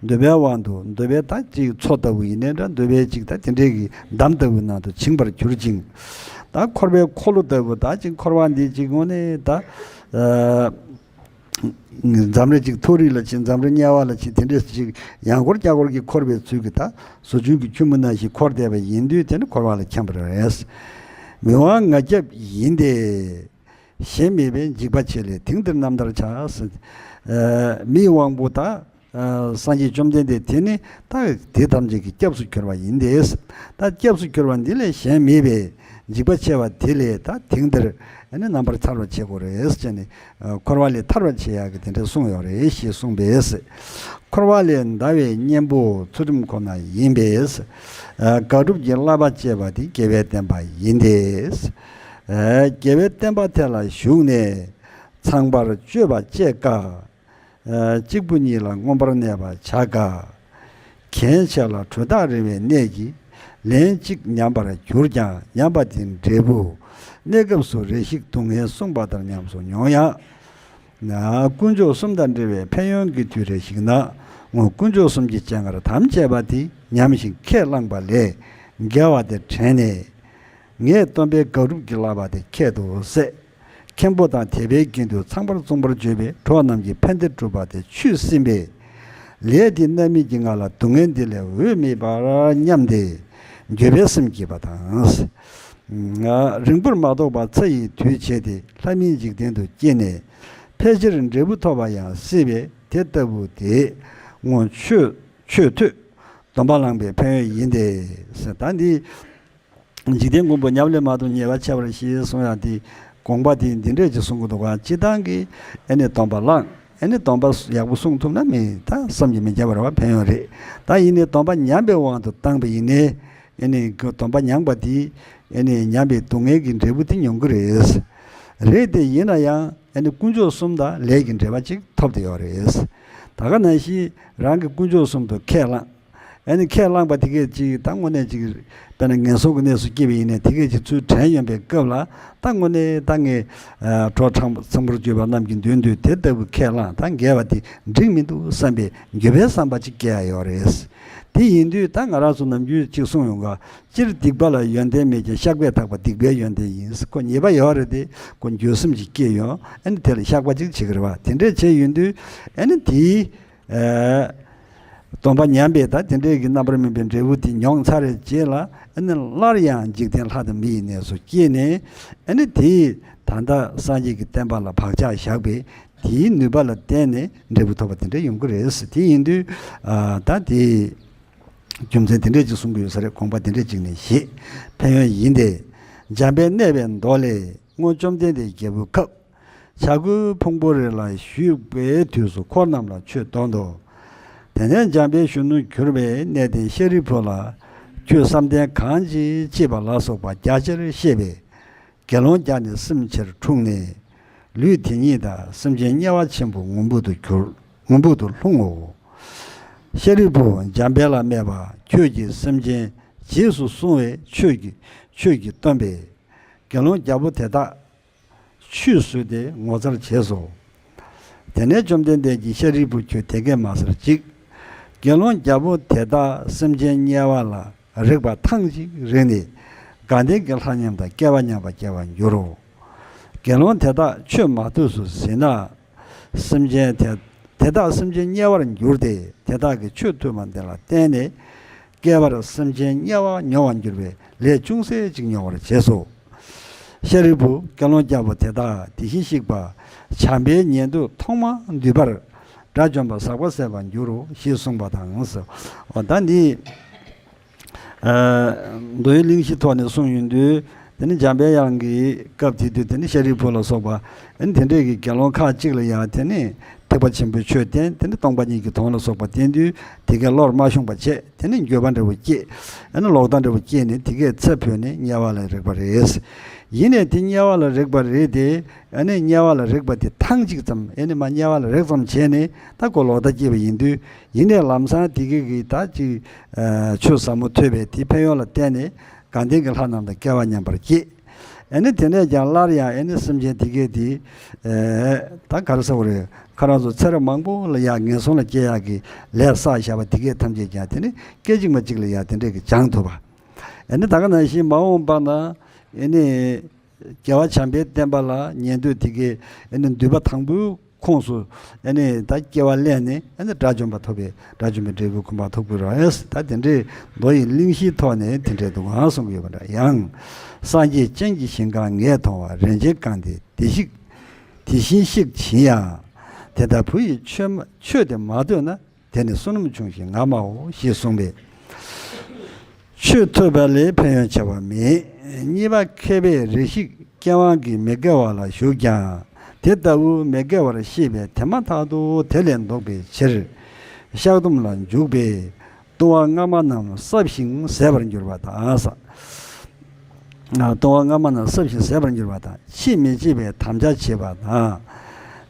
འདོད་པའི་དབང་དུ་འདོད་པའི་ད་ཅིག་མཚོ་ལྟ་བུ་ཡིན་ནའི་འདྲ། འདོད་པའི་ཅིག་ད་དེ་འདྲའི་གི་འདམ་ལྟ་བུ་ནང་དུ་བྱིང་བར་གྱུར་ཅིང་། ད་འཁོར་བའི་འཁོར་ལོ་ལྟ་བུ་ད་ཅིག་འཁོར་བ་འདི་ཅིག་དངོས་གནས་ད་ཨ། འཛམ་རེ་གཅིག་མཐོ་རིས་ལ་ཕྱིན། འཛམ་རེ་དམྱལ་བ་ལ་ཕྱིན། དེ་འདྲས་ཅིག་ཡང་འཁོར་བརྒྱ་འཁོར་གྱིས་འཁོར་བའི་ཚུལ་གྱིས་ད་ཟོ་ཆུན་གྱི་ཁྱུད་མོ་ནང་བཞིན་འཁོར་བསྡད་པ་ཡིན་དུས་དེ་ནི་འཁོར་བ་ལ་འཁྱམས་པ་རེད། མི་དབང་ང་རྒྱལ་ཡིན་ཏེ། ཞེན་མེད་པའི་འཇིགས་པ་ཆེ་ལས་དེང་འདིར་རྣམ་ཐར་བྱ། མིའི་དབང་པོ་ད་སངས་རྒྱས་བཅོམ་ལྡན་འདས་དེ་ནི་ད་དེ་ཐམས་ཅད་ཀྱི་སྐྱབས་སུ་གྱུར་པ་ཡིན་ཏེ། ད་སྐྱབས་སུ་གྱུར་པ་འདི་ལས་ཞེན་མེད་པའི་འཇིགས་པ་ཆེ་བ་དེ་ལས་ད་དེང་འདིར་ཨ་ནི་རྣམ་པར་ཐར་བར་བྱེད་དགོས་རེད་ཟེར་ནས། འཁོར་བ་ལས་ཐར་བར་བྱེད་ཡག་གི་དེ་འདྲ་གསུངས་ཡོད་རེད་ཞེས་གསུངས་པས། འཁོར་བ་ལས་འདའ་བའི་གཉེན་པོ་ཚུལ་ཁྲིམས་ཁོ་ན་ཡིན་པས། དགག་སྒྲུབ་ཀྱི་བསླབ་པ་བཅས་པ་དེ་དགེ་བའི་བསྟན་པ་ཡིན་ཏེ། དགེ་བའི་བསྟན་པ་དེ་ལ་ཞུགས་ནས་ཚངས་པར་སྤྱོད་པ་སྤྱད་དཀའ། གཅིག་པུ་ཉིད་ལ་མངོན་པར་གནས་པ་བྱ་དཀའ། གན་ཆེ་ལ་གྲོས་ཐག་རིང་བའི་གནས་ཀྱིས། ལན་གཅིག་ཉམས་པར་གྱུར་ཀྱང་ཉམས་པ་དེའི་འབྲས་བུ། གནས་སྐབས་སུ་རེ་ཞིག་སྡུག་བསྔལ་གསུངས་པ་ལྟར་ཉམས་སུ་མྱོང་ཡང་། དཀོན་མཆོག་གསུམ་དང་འབྲེལ་བའི་ཕན་ཡོན་གྱི་མཐུས་རེ་ཞིག་ན། དངོས་དཀོན་མཆོག་གསུམ་གྱི་སྤྱན་སྔར་དམ་བཅས་པ་དེ་ཉམས་ཤིང་ཁས་བླངས་པ་ལས། དགེ་བ་དེ་དྲན་ནས། ངས་སྟོན་པའི་དགག་སྒྲུབ་ཀྱི་བསླབ་པ་དེ་ཁྱད་དུ་བསད། མཁན་པོ་དང་དད་པའི་རྒྱན་དུ་ཚངས་པར་བཙུན་པར་བརྗོད་པའི་གྲོགས་རྣམས་ཀྱི་ཕན་བདེ་སྒྲུབ་པ་དེ་ཆུད་ཟིན་པས། ལས་འདི་རྣམ་སྨིན་གྱིས་ང་ལ་སྡུག་བསྔལ་འདི་ལས་འོས་མེད་པར་སྙམ་སྟེ། འགྱོད་པའི་སེམས་བསྐྱེད་པ་དང་། རིང་པོར་མ་ཐོགས་པར་ཚེ་ཡི་དུས་བྱས་ཏེ་ལྷ་མིའི་འཇིག་རྟེན་དུ་སྐྱེས་ནས། ཕལ་ཆེར་འབྲས་བུ་ཐོབ་པ་ཡང་སྲིད་པས་དེ་ལྟ་བུ་དེ་སྔོན་ཆོས་ཆོས་ཐོས་སྡོམ་པ་བླངས་པའི་ཕན་ཡོན་ཡིན་ཏེ། ད་འདི། འཇིག་རྟེན་མགོན་པོ་ཉམས་ལེན་མ་ཐུབ་ཉེས་པ་ཆེ་བར་ཤེས་གསུང་ཡག་དེ་དགོངས་པ་དེ་འདི་འདྲས་ཅིག་གསུང་གི་འདུག་ག་སྤྱིར་བཏང་གི་ཨེ་ནི་སྡོམ་པ་བླངས། ཨེ་ནི་སྡོམ་པ་ཡག་པོ་སྲུང་ཐུབ་ན་མི་ད་བསམ་གྱིས་མི་ཁྱབ་པ་རེད་བ། ཕན་ཡོན་རེད། ད་ཡིན་ནའི་སྡོམ་པ་ཉམས་པའི་དབང་དུ་བཏང་པ་ཡིན་ནའི་ཨེ་ནི་སྡོམ་པ་ཉམས་པ་དེ་ཨེ་ནི་ཉམས་པའི་སྡུག་བསྔལ་གྱི་འབྲས་བུ་དེ་མྱོང་གི་རེད། རེད་དེ་ཡིན་ན་ཡང་ཨེ་ནི་དཀོན་མཆོག་གསུམ་དང་ལས་ཀྱི་འབྲེལ་བ་ཅིག་ཐོབ་བསྡད་ཡོད་རེད། ད་ག་ནང་བཞིན་རང་གི་དཀོན་མཆོག་གསུམ་དུ་ཁས་བླངས། ཨ་ནི་ཁས་བླངས་པ་དེ་གས་ཅིག་ད་དངོས་གནས་ཅིག་དཔེར་ན་ངན་སོང་གི་གནས་སུ་སྐྱེས་པ་ཡིན་ནའི་དེ་གས་ཅིག་ཚུར་དྲན་ཡོང་པའི་སྐབས་ལ། ད་དངོས་གནས་ད་ངས་ཨ་གྲོགས་ཚངས་པར་སྤྱོད་པ་རྣམས་ཀྱི་མདུན་དུ་དེ་ལྟ་བུ་ཁས་བླངས། ད་འགལ་བ་དེ་འགྲིག་མི་འདུག་བསམ་པའི་འགྱོད་པའི་བསམ་པ་ཅིག་སྐྱེ་ཡ་ཡོད་རེད། དེ་ཡིན་དུས་ད་ང་རང་ཚོ་ནམ་རྒྱུན་ཅིག་གསུངས་ཡོང་ག་སྤྱིར་སྡིག་པ་ལ་ཡོན་ཏན་མེད་ཀྱང་བཤགས་པས་དག་པ་སྡིག་པའི་ཡོན་ཏན་ཡིན། ཁོ་ཉེས་པ་ཡོད་རེད་དེ། ཁོ་འགྱོད་སེམས་ཅིག་སྐྱེས་ཡོང་། ཨ་ནི་དེ་ལ་བཤགས་པ་ཅིག་བྱེད་ཀྱི་རེད་བ། དེ་འདྲས་བྱས་ཡོང་དུས་ཨ་ནི་དེའི་ཨ་སྡོམ་པ་ཉམས་པའི་ད་དེ་འདྲས་ཀྱི་རྣམ་པར་སྨིན་པའི་འབྲས་བུ་དེ་མྱོང་ཚར་བའི་རྗེས་ལ། ཨ་ནི་སླར་ཡང་འཇིག་རྟེན་ལྷ་དང་མི་ཡི་གནས་སུ་སྐྱེས་ནས། ཨ་ནི་དེས་ད་ལྟ་སངས་རྒྱས་ཀྱི་བསྟན་པ་ལ་བག་ཆགས་བཞག་པས། དེའི་ནུས་པ་ལ་བརྟེན་ནས་འབྲས་བུ་ཐོབ་པ་དེ་འདྲ་ཡོང་གི་རེད། དེ་ཡིན་དུས་ཨ་ད་དེ་རྒྱུ་མཚན་དེ་འདྲས་ཅིག་གསུང་གི་ཡོད་ས་རེད། དགོངས་པ་དེ་འདྲས་ཅིག་ནས་བཞེས། ཕན་ཡོན་ཡིན་ཏེ། འཇམ་དཔལ་གནས་པའི་མདོ་ལས། སྔོན་བཅོམ་ལྡན་འདས་རྒྱལ་པོའི་ཁབ་བྱ་རྒོད་ཕུང་པོའི་རི་ལ་བཞུགས་པའི་དུས་སུ་འཁོར་རྣམས་ལ་ཆོས་སྟོན་ཏོ། དེ་ནས་འཇམ་དཔལ་གཞོན་ནུར་གྱུར་པས་གནས་བརྟན་ཤཱ་རིའི་བུ་ལ། ཆོས་བསམ་གཏན་གང་ཅི་སྐྱེས་པ་ལ་སོགས་པ་རྒྱ་ཆེར་བཤད་པས། དགེ་སློང་བརྒྱ་ནི་སེམས་ཆེར་འཁྲུངས་ནས། ལུས་དེ་ཉིད་དང་སེམས་ཅན་དམྱལ་བ་ཆེན་པོ་ངུ་འབོད་དུ་གྱུར། ངུ་འབོད་དུ་ལྷུང་ངོ་། ཤཱ་རིའི་བུ་འཇམ་དཔལ་ལ་སྨྲས་པ། ཁྱོད་ཀྱིས་སེམས་ཅན་རྗེས་སུ་བཟུང་བས་ཆོས་ཀྱི་ཆོས་ཀྱིས་སྟོན་པས། དགེ་སློང་རྒྱལ་པོ་དེ་དག་ཆུད་ཟོས་ཏེ་ངོ་མཚར་བྱས་སོ། དེ་ནས་བཅོམ་ལྡན་འདས་ཀྱིས་ཤཱ་རིའི་བུ་ཁྱོད་དེ་སྐད་མ་ཟེར་ཅིག་དགེ་སློང་རྒྱལ་པོ་དེ་དག་སེམས་ཅན་དམྱལ་བ་ལ་རེག་པ་ཐེངས་གཅིག་རེག་ནས། དགའ་ལྡན་གྱི་ལྷ་མཉམ་དང་སྐལ་བ་མཉམ་པར་སྐྱེ་བར་འགྱུར་རོ། དགེ་སློང་དེ་དག་ཆོས་མ་ཐོས་སུ་ཟིན་ན། སེམས་ཅན་དེ་དེ་དག་སེམས་ཅན་དམྱལ་བར་འགྱུར་ཏེ། དེ་དག་གིས་ཆོས་ཐོས་པ་འདི་ལ་བརྟེན་ནས། བསྐལ་པར་སེམས་ཅན་དམྱལ་བ་མྱོང་བར་འགྱུར་བའི་ལས་ཅུང་ཟད་ཅིག་མྱོང་བར་བྱས་སོ། ཤཱ་རིའི་བུ་དགེ་སློང་རྒྱལ་པོ་དེ་དག་དེ་བཞིན་གཤེགས་པ་བྱམས་པའི་ཉན་ཐོས་ཐོག་མར་འདུས་པར་དགྲ་བཅོམ་པ་ཟག་པ་ཟད་པར་འགྱུར་རོ་ཞེས་གསུངས་པ་དང་། འོ་ད་འདི་ཨ་མདོའི་གླེང་གཞི་ཐོག་ནས་གསུངས་ཡོང་དུས། དེ་ནི་འཇམ་པའི་དབྱངས་ཀྱི་སྐབས་དེ་དུས་དེ་ནི་ཤཱ་རིའི་བུ་ལ་སོགས་པ། ཨ་ནི་དེ་འདྲས་ཀྱི་དགེ་སློང་ཁག་ཅིག་ལ་ཡང་དེ་ནི་ཐེག་པ་ཆེན་པོའི་ཆོས་བསྟན། དེ་ནི་སྟོང་པ་ཉིད་ཀྱི་དོན་ལ་སོགས་པ་བསྟན་དུས། དེ་གས་བློར་མ་ཤོང་བ་བྱས། དེ་ནི་འགྱོད་པ་འདྲ་བོ་སྐྱེས། ཨ་ནི་ལོག་ལྟ་འདྲ་བོ་སྐྱེས་ནས། དེ་གས་ཚེ་འཕོས་ནས་དམྱལ་བ་ལ་རེག་པ་རེད། ཡིན་ནས་དེ་དམྱལ་བ་ལ་རེག་པ་རེད་དེ། ཨ་ནི་དམྱལ་བ་ལ་རེག་པ་དེ་ཐེངས་གཅིག་ཙམ། ཨ་ནི་མ་དམྱལ་བ་ལ་རེག་ཙམ་བྱས་ནས་ད་ཁོ་ལོག་ལྟ་སྐྱེས་པ་ཡིན་དུས། ཡིན་ནས་ལམ་སང་དེ་གས་ཀྱི་ད་ཅིག་ཨ་ཆོས་ཟབ་མོ་ཐོས་པའི་དེའི་ཕན་ཡོན་ལ་བརྟེན་ནས་དགའ་ལྡན་གྱི་ལྷ་རྣམས་དང་སྐལ་བ་མཉམ་པར་སྐྱེས། ཨ་ནི་དེ་ནས་ཀྱང་སླར་ཡང་ཨ་ནི་སེམས་ཅན་དེ་གས་དེ་ཨེ་ད་ག་རེ་ཟེར་དགོས་རེད། ཁོ་རང་ཚོ་ཚེ་རབས་མང་པོ་ལ་ཡང་ངན་སོང་ལ་སྐྱེ་ཡག་གི་ལས་བསགས་བཞག་པ་དེ་གས་ཐམས་ཅད་ཀྱང་དེ་ནི་སྐད་ཅིག་མ་གཅིག་ལ་ཡང་དེ་འདྲས་ཀྱི་སྦྱངས་ཐུབ་པ། ཨ་ནི་ད་ག་ནང་བཞིན་མ་འོངས་པ་ན་ཨ་ནི་རྒྱལ་བ་བྱམས་པའི་བསྟན་པ་ལ་ཉན་ཐོས་དེ་གས་ཨ་ནི་འདུས་པ་དང་པོའི་ཁོངས་སུ་ཨ་ནི་ད་སྐྱེ་བ་ལེན་ནས་ཨ་ནི་དགྲ་བཅོམ་པ་ཐོབ་པའི། དགྲ་བཅོམ་པའི་འབྲས་བུ་གོ་འཕང་ཐོབ་དགོས་རེད། ད་དེ་འདྲའི་མདོ་ཡི་གླེང་གཞིའི་ཐོག་ནས་དེ་འདྲའི་འདུག་གང་གསུང་གི་ཡོད་པ་འདྲ། ཡང་། སངས་རྒྱས་སྤྱན་གྱི་ཞིང་ཁམས་ངས་མཐོང་བ། རིན་ཆེན་གང་དེས་དེ་ཞིག་དེ་བཞིན་གཤེགས་བྱིན་ཡང་། དེ་ལྟ་བུ་ཡི་ཆོས་མ་ཆོས་དེ་མ་ཐོས་ན། དེ་ནི་བསོད་ནམས་ཆུང་ཞིང་ངར་མའོ་ཞེས་གསུངས་པས། ཆོས་ཐོས་པ་ལས་ཕན་ཡོན་ཆེ་བ་མེད། གཉིས་པ་མཁས་པས་རེ་ཞིག་སྐྱེ་བ་གི་མི་དགེ་བ་ལ་ཞུགས་ཀྱང་། དེ་ལྟ་བུ་མི་དགེ་བར་ཤེས་པས་དེ་མ་ཐག་ཏུ་དེ་ལས་ལྡོག་པའི་ཕྱིར། བཤགས་སྡོམ་ལ་འཇུག་པས་ལྟུང་བ་སྔ་མ་རྣམས་བསྲབས་ཤིང་ཟད་པར་འགྱུར་བ་དང་། ལྟུང་བ་སྔ་མ་རྣམས་བསྲབས་ཤིང་ཟད་པར་འགྱུར་བ་དང་། ཕྱིས་མི་བྱེད་པའི་དམ་བཅའ་བྱེད་པ་དང་།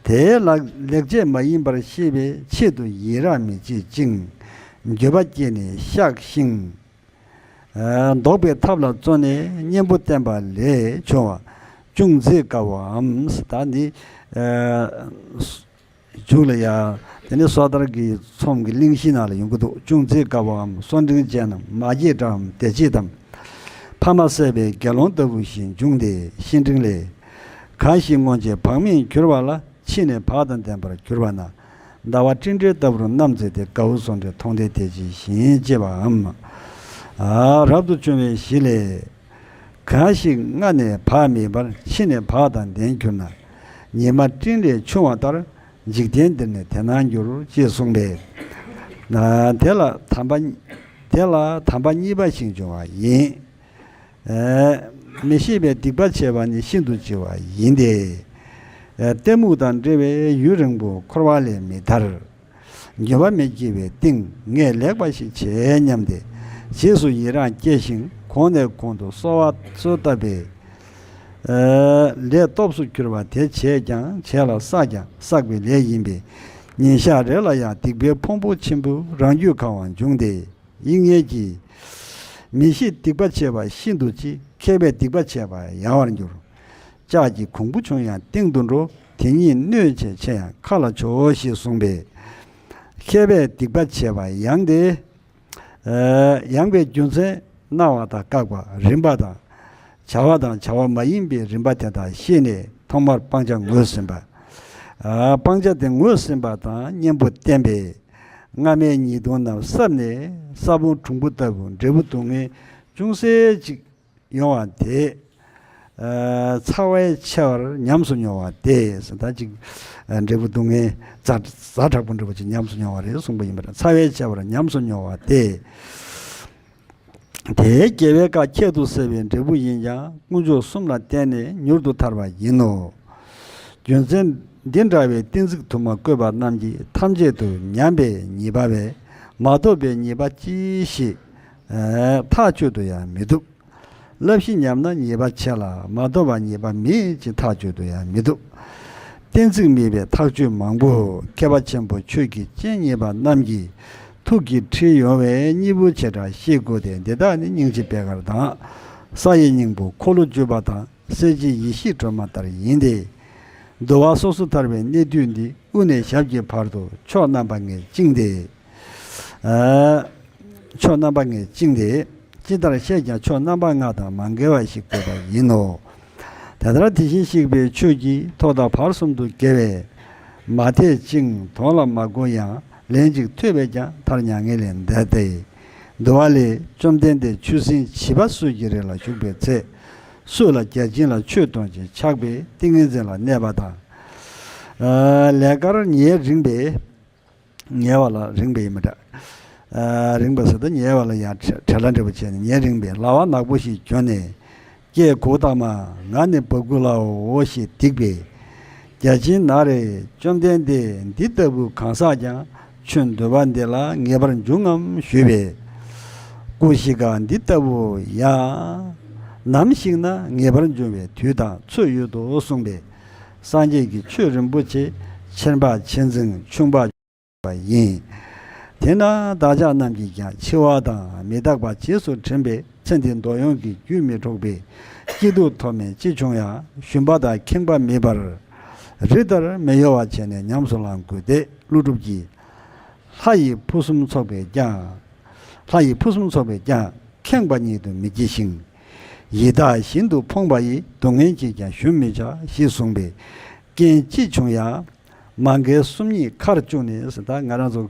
དེའི་ལག་ལེགས་སྤྱད་མ་ཡིན་པར་ཤེས་པའི་ཆེད་དུ་ཡི་རངས་མི་བྱེད་ཅིང་། འགྱོད་པ་སྐྱེས་ནས་བཤགས་ཤིང་། ལྡོག་པའི་ཐབས་ལ་བརྩོན་ནས་གཉེན་པོ་བསྟེན་པ་ལས་བྱུང་བ་ཅུང་མཛེས་དཀའ་བའམ། ད་ནི་མཇུག་ལ་ཡང་དེ་ནི་སོ་ཐར་གྱི་ཚོམས་ཀྱི་གླེང་གཞི་ནང་ལ་ཡོང་གི་འདུག་ཅུང་མཛེས་དཀའ་བའམ། སོ་འབྲིང་ཅན་ནམ། མ་སྐྱེས་དགྲའམ། བདེ་སྐྱིད་དམ། ཕ་མ་བསད་པའི་དགེ་སློང་ལྟ་བུ་ཞིག་འབྱུང་སྟེ། བཤེས་སྤྲིང་ལས། གང་ཞིག་སྔོན་ཆད་བག་མེད་གྱུར་པ་ལ། ཕྱིས་ནས་བག་དང་ལྡན་པར་གྱུར་པ་ན། ཟླ་བ་སྤྲིན་བྲལ་ལྟ་བུར་རྣམ་མཛེས་ཏེ། དགའ་བོ་བཟོ་འདྲའི་མཐོང་ལྡན་དེ་ཇི་བཞིན་སྐྱེ་བའམ། ཨ་རབ་ཏུ་བྱུང་བའི་གཞི་ལས། གང་ཞིག་སྔ་ནས་བག་མེད་པར། ཕྱིས་ནས་བག་དང་ལྡན་གྱུར་ན། ཉི་མ་སྤྲིན་ལས་ཆུང་བ་ལྟར། འཇིག་རྟེན་འདིར་ནི་དེ་སྣང་འགྱུར། ཞེས་གསུངས་པས། དེ་ལ་དམ་པ་དེ་ལ་དམ་པ་གཉིས་པ་ཞིག་འབྱུང་བ་ཡིན། མི་ཤེས་པའི་སྡིག་པ་བྱས་པ་ནི་ཤིན་ཏུ་ལྕི་བ་ཡིན་ཏེ། གཏི་མུག་དང་འདྲེས་པའི་ཡུན་རིང་པོ་འཁོར་བ་ལས་མི་ཐར། འགྱོད་པ་མི་སྐྱེ་བའི་སྟེང་ངས་ལེགས་པ་ཞིག་བྱེད་སྙམ་སྟེ། རྗེས་སུ་ཡི་རངས་སྐྱེ་ཞིང་གོང་ནས་གོང་དུ་གསོལ་བ་གསོལ་བཏབ་པས། ལས་སྟོབས་སུ་གྱུར་པ་དེ་བྱས་ཀྱང་བྱས་ལ་བསགས་ཀྱང་བསགས་པའི་ལས་ཡིན་པས། ཉིན་ཞག་རེ་ལ་ཡང་སྡིག་པའི་ཕུང་པོ་ཆེན་པོ་རང་རྒྱུད་གང་བ་འབྱུང་སྟེ། དབྱིག་གཉེན་གྱིས། མི་ཤེས་སྡིག་པ་བྱས་པ་ཤིན་ཏུ་ལྕི། མཁས་པས་སྡིག་པ་བྱས་པ་ཡང་བར་འགྱུར། ལྕགས་ཀྱི་གོང་བུ་ཆུང་ཡང་གཏིང་དུ་འགྲོ། དེ་ཉིད་གནོད་བྱེད་ཆེ་ཡང་མཁའ་ལ་འཕྱོ། ཞེས་གསུངས་པས། མཁས་པས་སྡིག་པ་བྱས་པ་ཡང་སྟེ། ཡང་པའི་རྒྱུ་མཚན་སྣང་བ་དང་བཀག་པ་རིམ་པ་དང་། བྱ་བ་དང་བྱ་བ་མ་ཡིན་པའི་རིམ་པ་དེ་དག་ཤེས་ནས་ཐོག་མར་སྤང་བྱ་ངོས་ཟིན་པ། སྤང་བྱ་དེ་ངོས་ཟིན་པ་དང་གཉེན་པོ་བསྟེན་པས། སྔ་མའི་ཉེས་ལྟུང་རྣམས་བསྲབས་ནས་ས་བོན་གྲུང་པོ་ལྟ་བུ་འབྲས་བུ་སྡུག་བསྔལ་ཅུང་ཟད་ཅིག་ཡོང་བ་དེ། ཚ་བས་ཆེ་བར་ཉམས་སུ་མྱོང་བ་སྟེ། ད་ཅིག་འབྲས་བུ་སྡུག་བསྔལ་ཛ་ཛ་དྲག་པོ་འདྲ་པོ་ཅིག་ཉམས་སུ་མྱོང་བ་རེད་གསུངས་པ་ཡིན་པ་རེད། ཚ་བས་ཆེ་བར་ཉམས་སུ་མྱོང་བ་སྟེ། དེའི་དགེ་བའི་བཀའ་ཁྱད་དུ་གསད་པའི་འབྲས་བུ་ཡིན་ཀྱང་དཀོན་མཆོག་གསུམ་ལ་བརྟེན་ནས་མྱུར་དུ་ཐར་བ་ཡིན་ནོ། རྒྱུ་མཚན་འདི་འདྲ་བའི་གཏན་ཚིགས་དུ་མ་བཀོད་པ་རྣམས་ཀྱིས་ཐམས་ཅད་དུ་ཉམས་པའི་ཉེས་པ་བས་མ་ཐོབ་པའི་ཉེས་པ་ཅི་ཞིག་ཐག་ཆོད་དུ་ཡང་མི་བཏུབ། བསླབ་གཞི་ཉམས་ན་ཉེས་པ་ཆེ་ལ་མ་ཐོབ་པ་ཉེས་པ་མེད་ཅེས་ཐག་ཆོད་དུ་ཡང་མི་བཏུབ། གཏན་ཚིགས་མེད་པའི་ཐག་གཅོད་མང་པོ་མཁས་པ་ཆེན་པོ་ཆོས་ཀྱི་སྤྱན་རྙེད་པ་རྣམས་ཀྱིས་ཐུགས་ཀྱིས་འཁྲིལ་ཡོང་བས་སྙིང་པོ་ཆེ་དྲགས་ཤེས་དགོས་ཏེ། འདི་དག་ནི་སྙིང་རྗེ་པད་དཀར་དང་། ས་ཡི་སྙིང་པོ་འཁོར་ལོ་བཅུ་པ་དང་། གསལ་བྱེད་ཡེ་ཤེས་སྒྲོན་མ་ལྟར་ཡིན་ཏེ། འདུལ་བ་སོ་སོར་ཐར་པའི་གནད་བསྡུས་འདི་དབུ་ནས་ཞབས་ཀྱི་བར་དུ་ཕྱོགས་རྣམ་པ་ལྔས་བཅིངས་ཏེ། ཕྱོགས་རྣམ་པ་ལྔས་བཅིངས་ཏེ། ཇི་ལྟར་བཤད་ཀྱང་ཕྱོགས་རྣམ་པ་ལྔ་དང་མ་འགལ་བ་ཞིག་དགོས་པ་ཡིན་ནོ། དེ་ལྟར་དེ་བཞིན་གཤེགས་པའི་ཆོས་ཀྱིས་ཐོག་མཐའ་བར་གསུམ་དུ་དགེ་བས་མ་དད་ཅིང་དོན་ལ་མ་གུས་ཡང་ལན་ཅིག་ཐོས་པས་ཀྱང་མཐར་མྱ་ངན་ལས་འདས་ཏེ། འདུལ་བ་ལས། བཅོམ་ལྡན་འདས་ཆུ་སྲིན་བྱིས་པ་སོགས་ཀྱི་རིགས་ལ་བཞུགས་པའི་ཚེ། སྲོད་ལ་བརྒྱ་བྱིན་ལ་ཆོས་སྟོན་ཅིང་ཆགས་པའི་ཏིང་ངེ་འཛིན་ལ་གནས་པ་དང་། ལས་ཀར་ཉེ་རིང་པས། ཉེ་བ་ལ་རིང་པས་ཡིན་མི་འདྲ། རིང་པ་ཟེར་དུས་ཉེ་བ་ལ་ཡང་བྲལ་བ་འདྲ་པོ་བྱས་ནས་ཉེ་རིང་པས་ལ་བ་ནག་པོ་ཞིག་གྱོན་ནས། སྐད་གོག་ཏག་མ། ང་ནི་བ་གུ་ལའོ་ཞེས་སྡིགས་པས། བརྒྱ་བྱིན་ན་རེ། བཅོམ་ལྡན་འདས་འདི་ལྟ་བུ་གང་ཟག་ཀྱང་ཆོས་འདུལ་བ་འདི་ལ་ངེས་པར་འབྱུང་ངམ་ཞུས་པས། ཀུ་ཤི་ཀ་འདི་ལྟ་བུ་ཡང་ནམ་ཞིག་ན་ངེས་པར་འབྱུང་བའི་དུས་དང་ཚོད་ཡོད་དོ་གསུངས་པས། སངས་རྒྱས་ཀྱིས་ཆོས་རིན་པོ་ཆེ་ཆེན་པ་ཆེ་འཛིན་ཆུང་པ་བ་ཡིན། དེས་ན་བདག་ཅག་རྣམས་ཀྱིས་ཀྱང་འཆི་བ་དང་མི་རྟག་པ་རྗེས་སུ་དྲན་པའི་ཚེ་འདིའི་འདོད་ཡོན་གྱི་རྒྱུས་མི་འཕྲོག་པའི་སྐྱིད་སྡུག་ཐོབ་མིན་ཅི་བྱུང་ཡང་ཞུམ་པ་དང་ཁེངས་པ་མེད་པར་རི་ལྟར་མི་གཡོ་བར་བྱས་ནས་ཉམས་སུ་བླང་དགོས་ཏེ། ཀླུ་སྒྲུབ་ཀྱིས། ལྷ་ཡི་ཕུན་སུམ་ཚོགས་པས་ཀྱང་། ལྷ་ཡི་ཕུན་སུམ་ཚོགས་པས་ཀྱང་ཁེངས་པ་ཉིད་དུ་མི་སྐྱེ་ཞིང་། ཡི་དྭགས་ཤིན་ཏུ་ཕོངས་པ་ཡི་སྡུག་བསྔལ་གྱིས་ཀྱང་ཞུམ་མི་བྱ་ཞེས་གསུངས་པས། རྐྱེན་ཅི་བྱུང་ཡང་། མ་འགལ་གསུམ་གཉིས་ཁར་བཅུག་ནས་ཟེར། ད་ང་རང་ཚོ་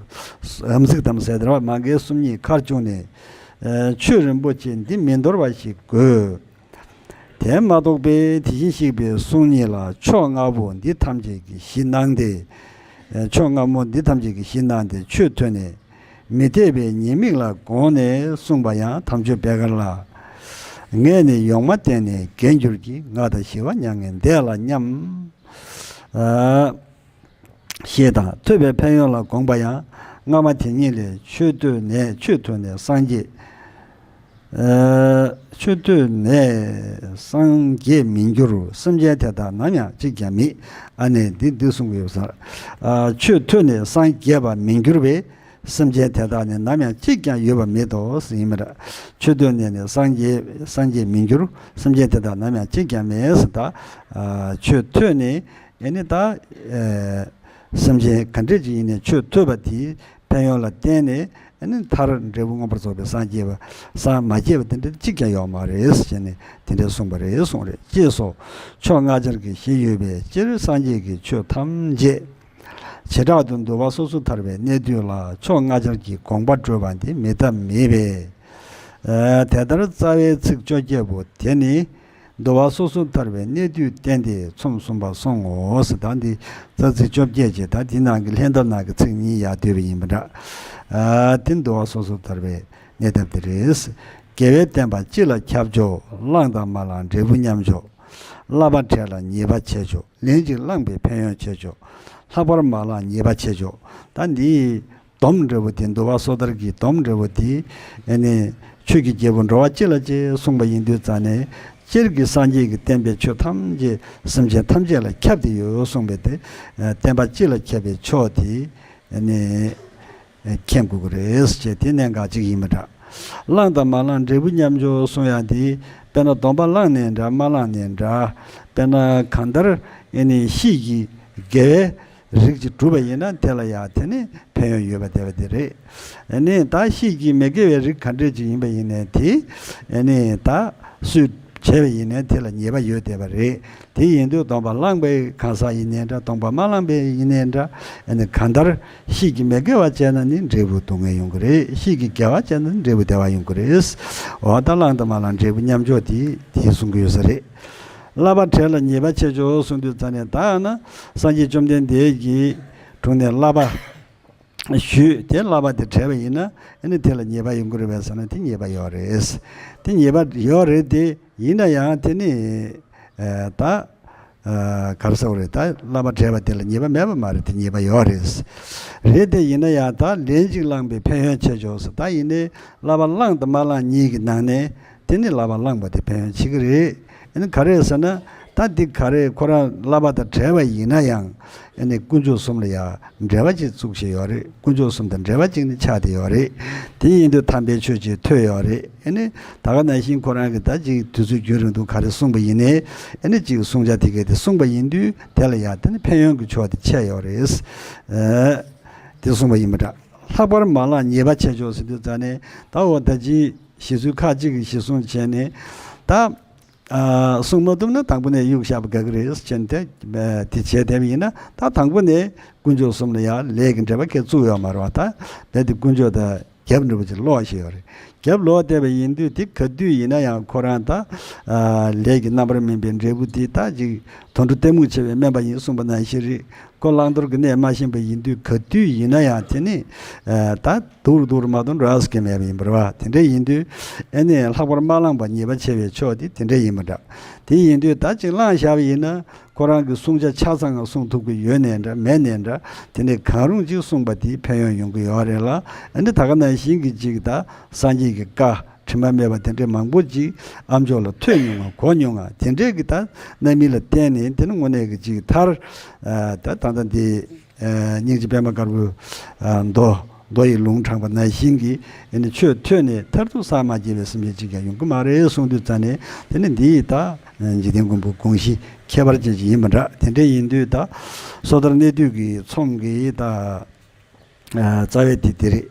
ཨམ་གཙིགས་དམ་ཟེར་དེ་རེད་བ། མ་འགལ་གསུམ་གཉིས་ཁར་བཅུག་ནས། ཨ། ཆོས་རིན་པོ་ཆེ་འདི་མི་འདོར་བ་ཞིག་དགོས། དེ་མ་གཏོགས་པའི་དེ་བཞིན་གཤེགས་པའི་གསུང་ཉིད་ལ་ཕྱོགས་སྔ་པོ་འདི་ཐམས་ཅད་ཀྱིས་གཞི་སྣང་སྟེ། ཨ། ཕྱོགས་སྔ་མོ་འདི་ཐམས་ཅད་ཀྱིས་གཞི་སྣང་སྟེ་ཆོས་ཐོས་ནས། མི་འཐད་པའི་ཉེས་དམིགས་ལ་དགོངས་ནས་གསུངས་པ་ཡང་དམ་ཆོས་པད་དཀར་ལ། ངས་ནི་ཡོངས་མ་བསྟན་ནས་རྒྱན་གྱུར་ཅིག །ང་དང་ཞི་བ་མྱ་ངན་འདས་ལ་སྙམ། ཨ། ཞེས་དང་ཐོས་པའི་ཕན་ཡོན་ལ་དགོངས་པ་ཡང་སྔ་མ་དེ་ཉིད་ལས། ཆོས་ཐོས་ནས་ཆོས་ཐོས་ནས་སངས་རྒྱས། ཨ། ཆོས་ཐོས་ནས་སངས་རྒྱས་མིན་འགྱུར། སེམས་ཅན་དེ་དག་ནམ་ཡང་གཅིག་ཀྱང་མེད། ཨ་ནི་འདི་འདི་གསུང་གི་ཡོད་ས། ཨ། ཆོས་ཐོས་ནས་སངས་རྒྱས་པ་མིན་འགྱུར་བས། སེམས་ཅན་དེ་དག་ནི་ནམ་ཡང་གཅིག་ཀྱང་ཡོད་པ་མེད་དོ་ཟེར་ཡིན་པ་འདྲ། ཆོས་ཐོས་ནས་ནི་སངས་རྒྱས་སངས་རྒྱས་མིན་འགྱུར། སེམས་ཅན་དེ་དག་ནམ་ཡང་གཅིག་ཀྱང་མེད་ཟེར། ད་ཆོས་ཐོས་ནས་ཨ་ནི་ད་སེམས་ཅན་ག་འདྲས་ཅིག་ཡིན་ནས་ཆོས་ཐོས་པ་དེའི་ཕན་ཡོན་ལ་བརྟེན་ནས་ཨ་ནི་མཐར་འབྲས་བུ་མངོན་པར་རྫོགས་པའི་སངས་རྒྱས་པ་སངས་མ་རྒྱས་པ་དེ་འདྲ་གཅིག་ཀྱང་ཡོད་མ་རེད་ཟེར་ནས་དེ་འདྲས་གསུངས་པ་རེད་གསུངས་རེད། ཅེས་སོ། ཕྱོགས་ལྔ་ཆར་གྱི་གཞི་ཡོད་པའི་སྤྱིར་སངས་རྒྱས་ཀྱི་ཆོས་ཐམས་ཅད། བྱེ་བྲག་ཏུ་འདུལ་བ་སོ་སོར་ཐར་པའི་གནད་བསྡུས་ལ་ཕྱོགས་ལྔ་ཆར་གྱི་དགོངས་པ་སྤྲོས་པ་འདི་མེད་ཐབས་མེད་པས། ཨ། དེ་ལྟར་རྩ་བའི་ཚིག་བཅོ་བརྒྱད་པོ་དེ་ནི་འདུལ་བ་སོ་སོར་ཐར་པའི་གནད་བསྡུས་བསྟན་ཏེ་ཚོམས་གསུམ་པ་སོང་ངོ་ཟེར། ད་འདི་རྩ་ཚིག་བཅོ་བརྒྱད་ཅེས་ད་འདི་ནང་གི་ལྷན་ཐབས་ནང་གི་ཚིག་གཉིས་ཡར་བསྡུས་པ་ཡིན་པ་འདྲ། ཨ། འདི་འདུལ་བ་སོ་སོར་ཐར་པའི་གནད་ཐབས་དེ་རེད། དགེ་བའི་བསྟན་པ་སྤྱི་ལ་ཁྱབ་འཇུག །བླངས་དང་མ་བླངས་འབྲས་བུ་མཉམ་འཇོག །བསླབ་པ་འཕྲལ་ལ་ཉེས་པ་ཆེ་འཇོག །ལན་གཅིག་བླངས་པའི་ཕན་ཡོན་ཆེ་འཇོག །ལྷག་པར་མ་བླངས་ཉེས་པ་ཆེ་འཇོག །ད་འདིའི་སྡོམ་འབྲས་བུ་དེ། འདུལ་བ་སོ་ཐར་གྱི་སྡོམ་འབྲས་བུ་དེ་ཨ་ནི་ཆོས་ཀྱི་རྒྱལ་པོ་འགྲོ་བ་སྤྱི་ལ་ཅེས་གསུངས་པ་ཡིན་དུས་ཙང་ནས། སྤྱིར་གྱི་སངས་རྒྱས་ཀྱི་བསྟན་པའི་ཆོས་ཐམས་ཅད་སེམས་ཅན་ཐམས་ཅད་ལ་ཁྱབ་སྟེ་ཡོད་གསུངས་པས་དེ། བསྟན་པ་སྤྱི་ལ་ཁྱབ་པའི་ཕྱོགས་དེ་ནི་མཁྱེན་དགོས་ཀྱི་རེད་ཅེས། དེ་གནད་འགག་ཅིག་ཡིན་པ་འདྲ། བླངས་དང་མ་བླངས་འབྲས་བུ་མཉམ་འཇོག་གསུང་ཡག་དེ། དཔེར་ན་སྡོམ་པ་བླངས་ནའི་འདྲ། མ་བླངས་ནའི་འདྲ། དཔེར་ན་གང་ལྟར་ཨེ་ནི་ཤེས་ཀྱི་དགེ་བའི་རིགས་ཅིག་བསྒྲུབས་པ་ཡིན་ན་དེ་ལ་ཡང་དེ་ནི་ཕན་ཡོན་ཡོད་པ་དེ་བ་དེ་རེད། ཨེ་ནི་ད་ཤེས་ཀྱི་མི་དགེ་བའི་རིགས་ག་འདྲས་ཅིག་ཡིན་པ་ཡིན་ནའི་དེ་ཨེ་ནི་ད་སུས་བྱས་པ་ཡིན་ནའི་དེ་ལ་ཉེས་པ་ཡོད་བསྡད་པ་རེད། དེ་ཡིན་དུས་སྡོམ་པ་བླངས་པའི་གང་ཟག་ཡིན་ནའི་འདྲ། སྡོམ་པ་མ་བླངས་པའི་ཡིན་ནའི་འདྲ། ཨེ་ནི་གང་ལྟར་ཤེས་ཀྱི་མི་དགེ་བ་བྱས་ན་ནི་འབྲས་བུ་སྡུག་བསྔལ་ཡོང་གི་རེད། ཤེས་ཀྱི་དགེ་བ་བྱས་ན་ནི་འབྲས་བུ་བདེ་བ་ཡོང་གི་རེད། འོ་ད་བླངས་དང་མ་བླངས་འབྲས་བུ་མཉམ་འཇོག་དེ་དེ་གསུང་གི་ཡོད་ས་རེད། བསླབ་པ་བྲལ་ལ་ཉེས་པ་ཆེ་ཆོག་གསུང་དུས་ཙ་ནས་ད་ན་སངས་རྒྱས་བཅོམ་ལྡན་འདས་ཀྱི་དྲུང་ནས་བསླབ་པ་ཞུས་ཏེ་བསླབ་པ་དེ་བྲལ་བ་ཡིན་ན་ཨ་ནི་དེ་ལ་ཉེས་པ་ཡོང་གི་རེད་པས་ཟེར་ན་དེ་ཉེས་པ་ཡོད་རེད། དེ་ཉེས་པ་ཡོད་རེད་དེ། ཡིན་ན་ཡང་དེ་ནི་ད་ག་རེ་ཟེར་དགོས་རེད། ད་བསླབ་པ་བྲལ་བ་དེ་ལ་ཉེས་པ་མེད་པ་མ་རེད། དེ་ཉེས་པ་ཡོད་རེད། རེད་དེ་ཡིན་ན་ཡང་ད་ལན་གཅིག་བླངས་པའི་ཕན་ཡོན་ཆེ་ཆོག་ཟེར། ད་ཡིན་ནའི་བསླབ་པ་བླངས་དང་མ་བླངས་གཉིས་ཀྱི་ནང་ནས་དེ་ནི་བསླབ་པ་བླངས་པ་དེ་ཕན་ཡོན་ཆེ་གི་རེད། ཨ་ནི་ག་རེ་ཟེར་ན་ད་འདི་ག་རེ་ཁོ་རང་བསླབ་པ་དང་བྲལ་བ་ཡིན་ན་ཡང་ཨ་ནི་དཀོན་མཆོག་གསུམ་ལ་ཡང་འབྲེལ་བ་ཅིག་བཙུགས་བཞིན་ཡོད་རེད། དཀོན་མཆོག་གསུམ་དང་འབྲེལ་བ་ཅིག་ནི་ཆགས་བསྡད་ཡོད་རེད། དེ་ཡིན་དུས་དམ་པའི་ཆོས་ཅིག་ཐོས་ཡོད་རེད། ཨ་ནི་ད་ག་ནང་བཞིན་ཁོ་རང་གི་ད་ཅིག་དུས་ཚོད་རྒྱུན་རིང་དུ་ག་རེ་གསུངས་པ་ཡིན་ནའི་ཨ་ནི་ཅིག་གསུང་བྱ་དེ་གས་དེ་གསུངས་པ་ཡིན་དུས་དེ་ལ་ཡང་དེ་ནི་ཕན་ཡོན་གྱི་ཕྱོགས་དེ་ཆེ་ཡོད་རེད། ཨ་དེ་གསུངས་པ་ཡིན་པ་འདྲ། ལྷག་པར་མ་བླངས་ཉེས་པ་ཆེ་ཆོག་ཟེར་དུས་ཙ་ནས་ད་འོ་ད་ཅིག་ཞི་གསོལ་ཁག་ཅིག་གི་གཞི་བཟུང་བྱས་ནས་ད། ཨ་གསུང་མ་ཐུབ་ན་དང་པོ་ནས་གཡུག་བཞག་པ་དགའ་གི་རེད་ཅེས་དེ་དེ་བྱས་བསྡད་པ་ཡིན་ན། ད་དང་པོ་ནས་དཀོན་མཆོག་གསུམ་ལ་ཡང་ལས་ཀྱི་འབྲེལ་བ་ཁས་བཙུགས་ཡོད་མ་རེད་བ། ད་རྦད་དེ་དཀོན་མཆོག་དང་རྒྱབ་འདྲ་པོ་ཅིག་ལོག་བཞག་ཡོད་རེད། རྒྱབ་ལོག་བསྡད་པ་ཡིན་དུས་དེ་ག་དུས་ཡིན་ན་ཡང་ཁོ་རང་ད་ཨ་ལས་ཀྱི་རྣམ་པར་སྨིན་པའི་འབྲས་བུ་དེ་ད་ཅིག་དོན་གྲུབ་གཏི་མུག་ཆེ་བས་དམན་པ་ཡིན་གསུངས་པ་ནང་བཞིན་རེད། ཁོ་བླང་དོར་གྱི་གནས་མ་ཤེས་པ་ཡིན་དུས་ག་དུས་ཡིན་ན་ཡང་དེ་ནི་ཨ་ད་སྡུག་རུ་སྡུག་རུ་མ་གཏོང་འགྲོ་ས་གི་མེད་པ་ཡིན་པ་རེད་བ། དེ་འདྲ་ཡིན་དུས་ཨ་ནི་ལྷག་པར་མ་བླངས་པ་ཉེས་པ་ཆེ་བའི་ཕྱོགས་དེ་དེ་འདྲ་ཡིན་པ་འདྲ། དེ་ཡིན་དུས་ད་ཅིག་བླངས་བཞག་པ་ཡིན་ན་ཁོ་རང་གི་གསུང་ཆ་ཆ་ཚང་ང་གསུང་ཐུབ་ཀྱི་ཡོད་ནའི་འདྲ་མེད་ནའི་འདྲ། དེ་ནི་གང་རུང་ཅིག་གསུངས་པ་དེ་ཕན་ཡོན་ཡོང་གི་ཡོད་རེད་ལ། ཨ་ནི་ད་ག་ནང་བཞིན་གྱི་ཅིག་ད་སངས་རྒྱས་ཀྱི་བཀའ་དྲི་མ་མེད་པ་དེ་འདྲའི་མང་པོ་ཅིག་ཨ་མཆོག་ལ་ཐོས་མྱོང་ང་གོ་མྱོང་ང་དེ་འདྲའི་གི་ད་རྣམ་སྨིན་ལ་བརྟེན་ནས་དེ་ནི་དངོས་གནས་ཀྱི་ཅིག་མཐར་ཨ་ད་ད་ལྟ་འདི་ཨ་སྙིང་རྗེ་པད་མ་དཀར་པོའི་ཨ་མདོ་མདོ་ཡི་ལུང་དྲངས་པ་ནང་བཞིན་གྱི་ཨ་ནི་ཆོས་ཐོས་ནས་མཐར་ཐུག་ཟག་མ་བཅས་པའི་སེམས་ཅན་ཅིག་ཀྱང་ཡོང་གི་མ་རེད་གསུངས་དུས་ཙ་ནས། དེ་ནི་འདི་ཡི་ད་འཇིག་རྟེན་མགོན་པོ་དགོངས་གཞི་ཁྱད་པར་ཅན་ཅིག་ཡིན་པ་འདྲ། དེ་འདྲ་ཡིན་དུས་ད་སོ་ཐར་གནད་བསྡུས་ཀྱི་ཚོམས་ཀྱི་ད་ཨ་རྩ་བའི་དེ་དེ་རེད།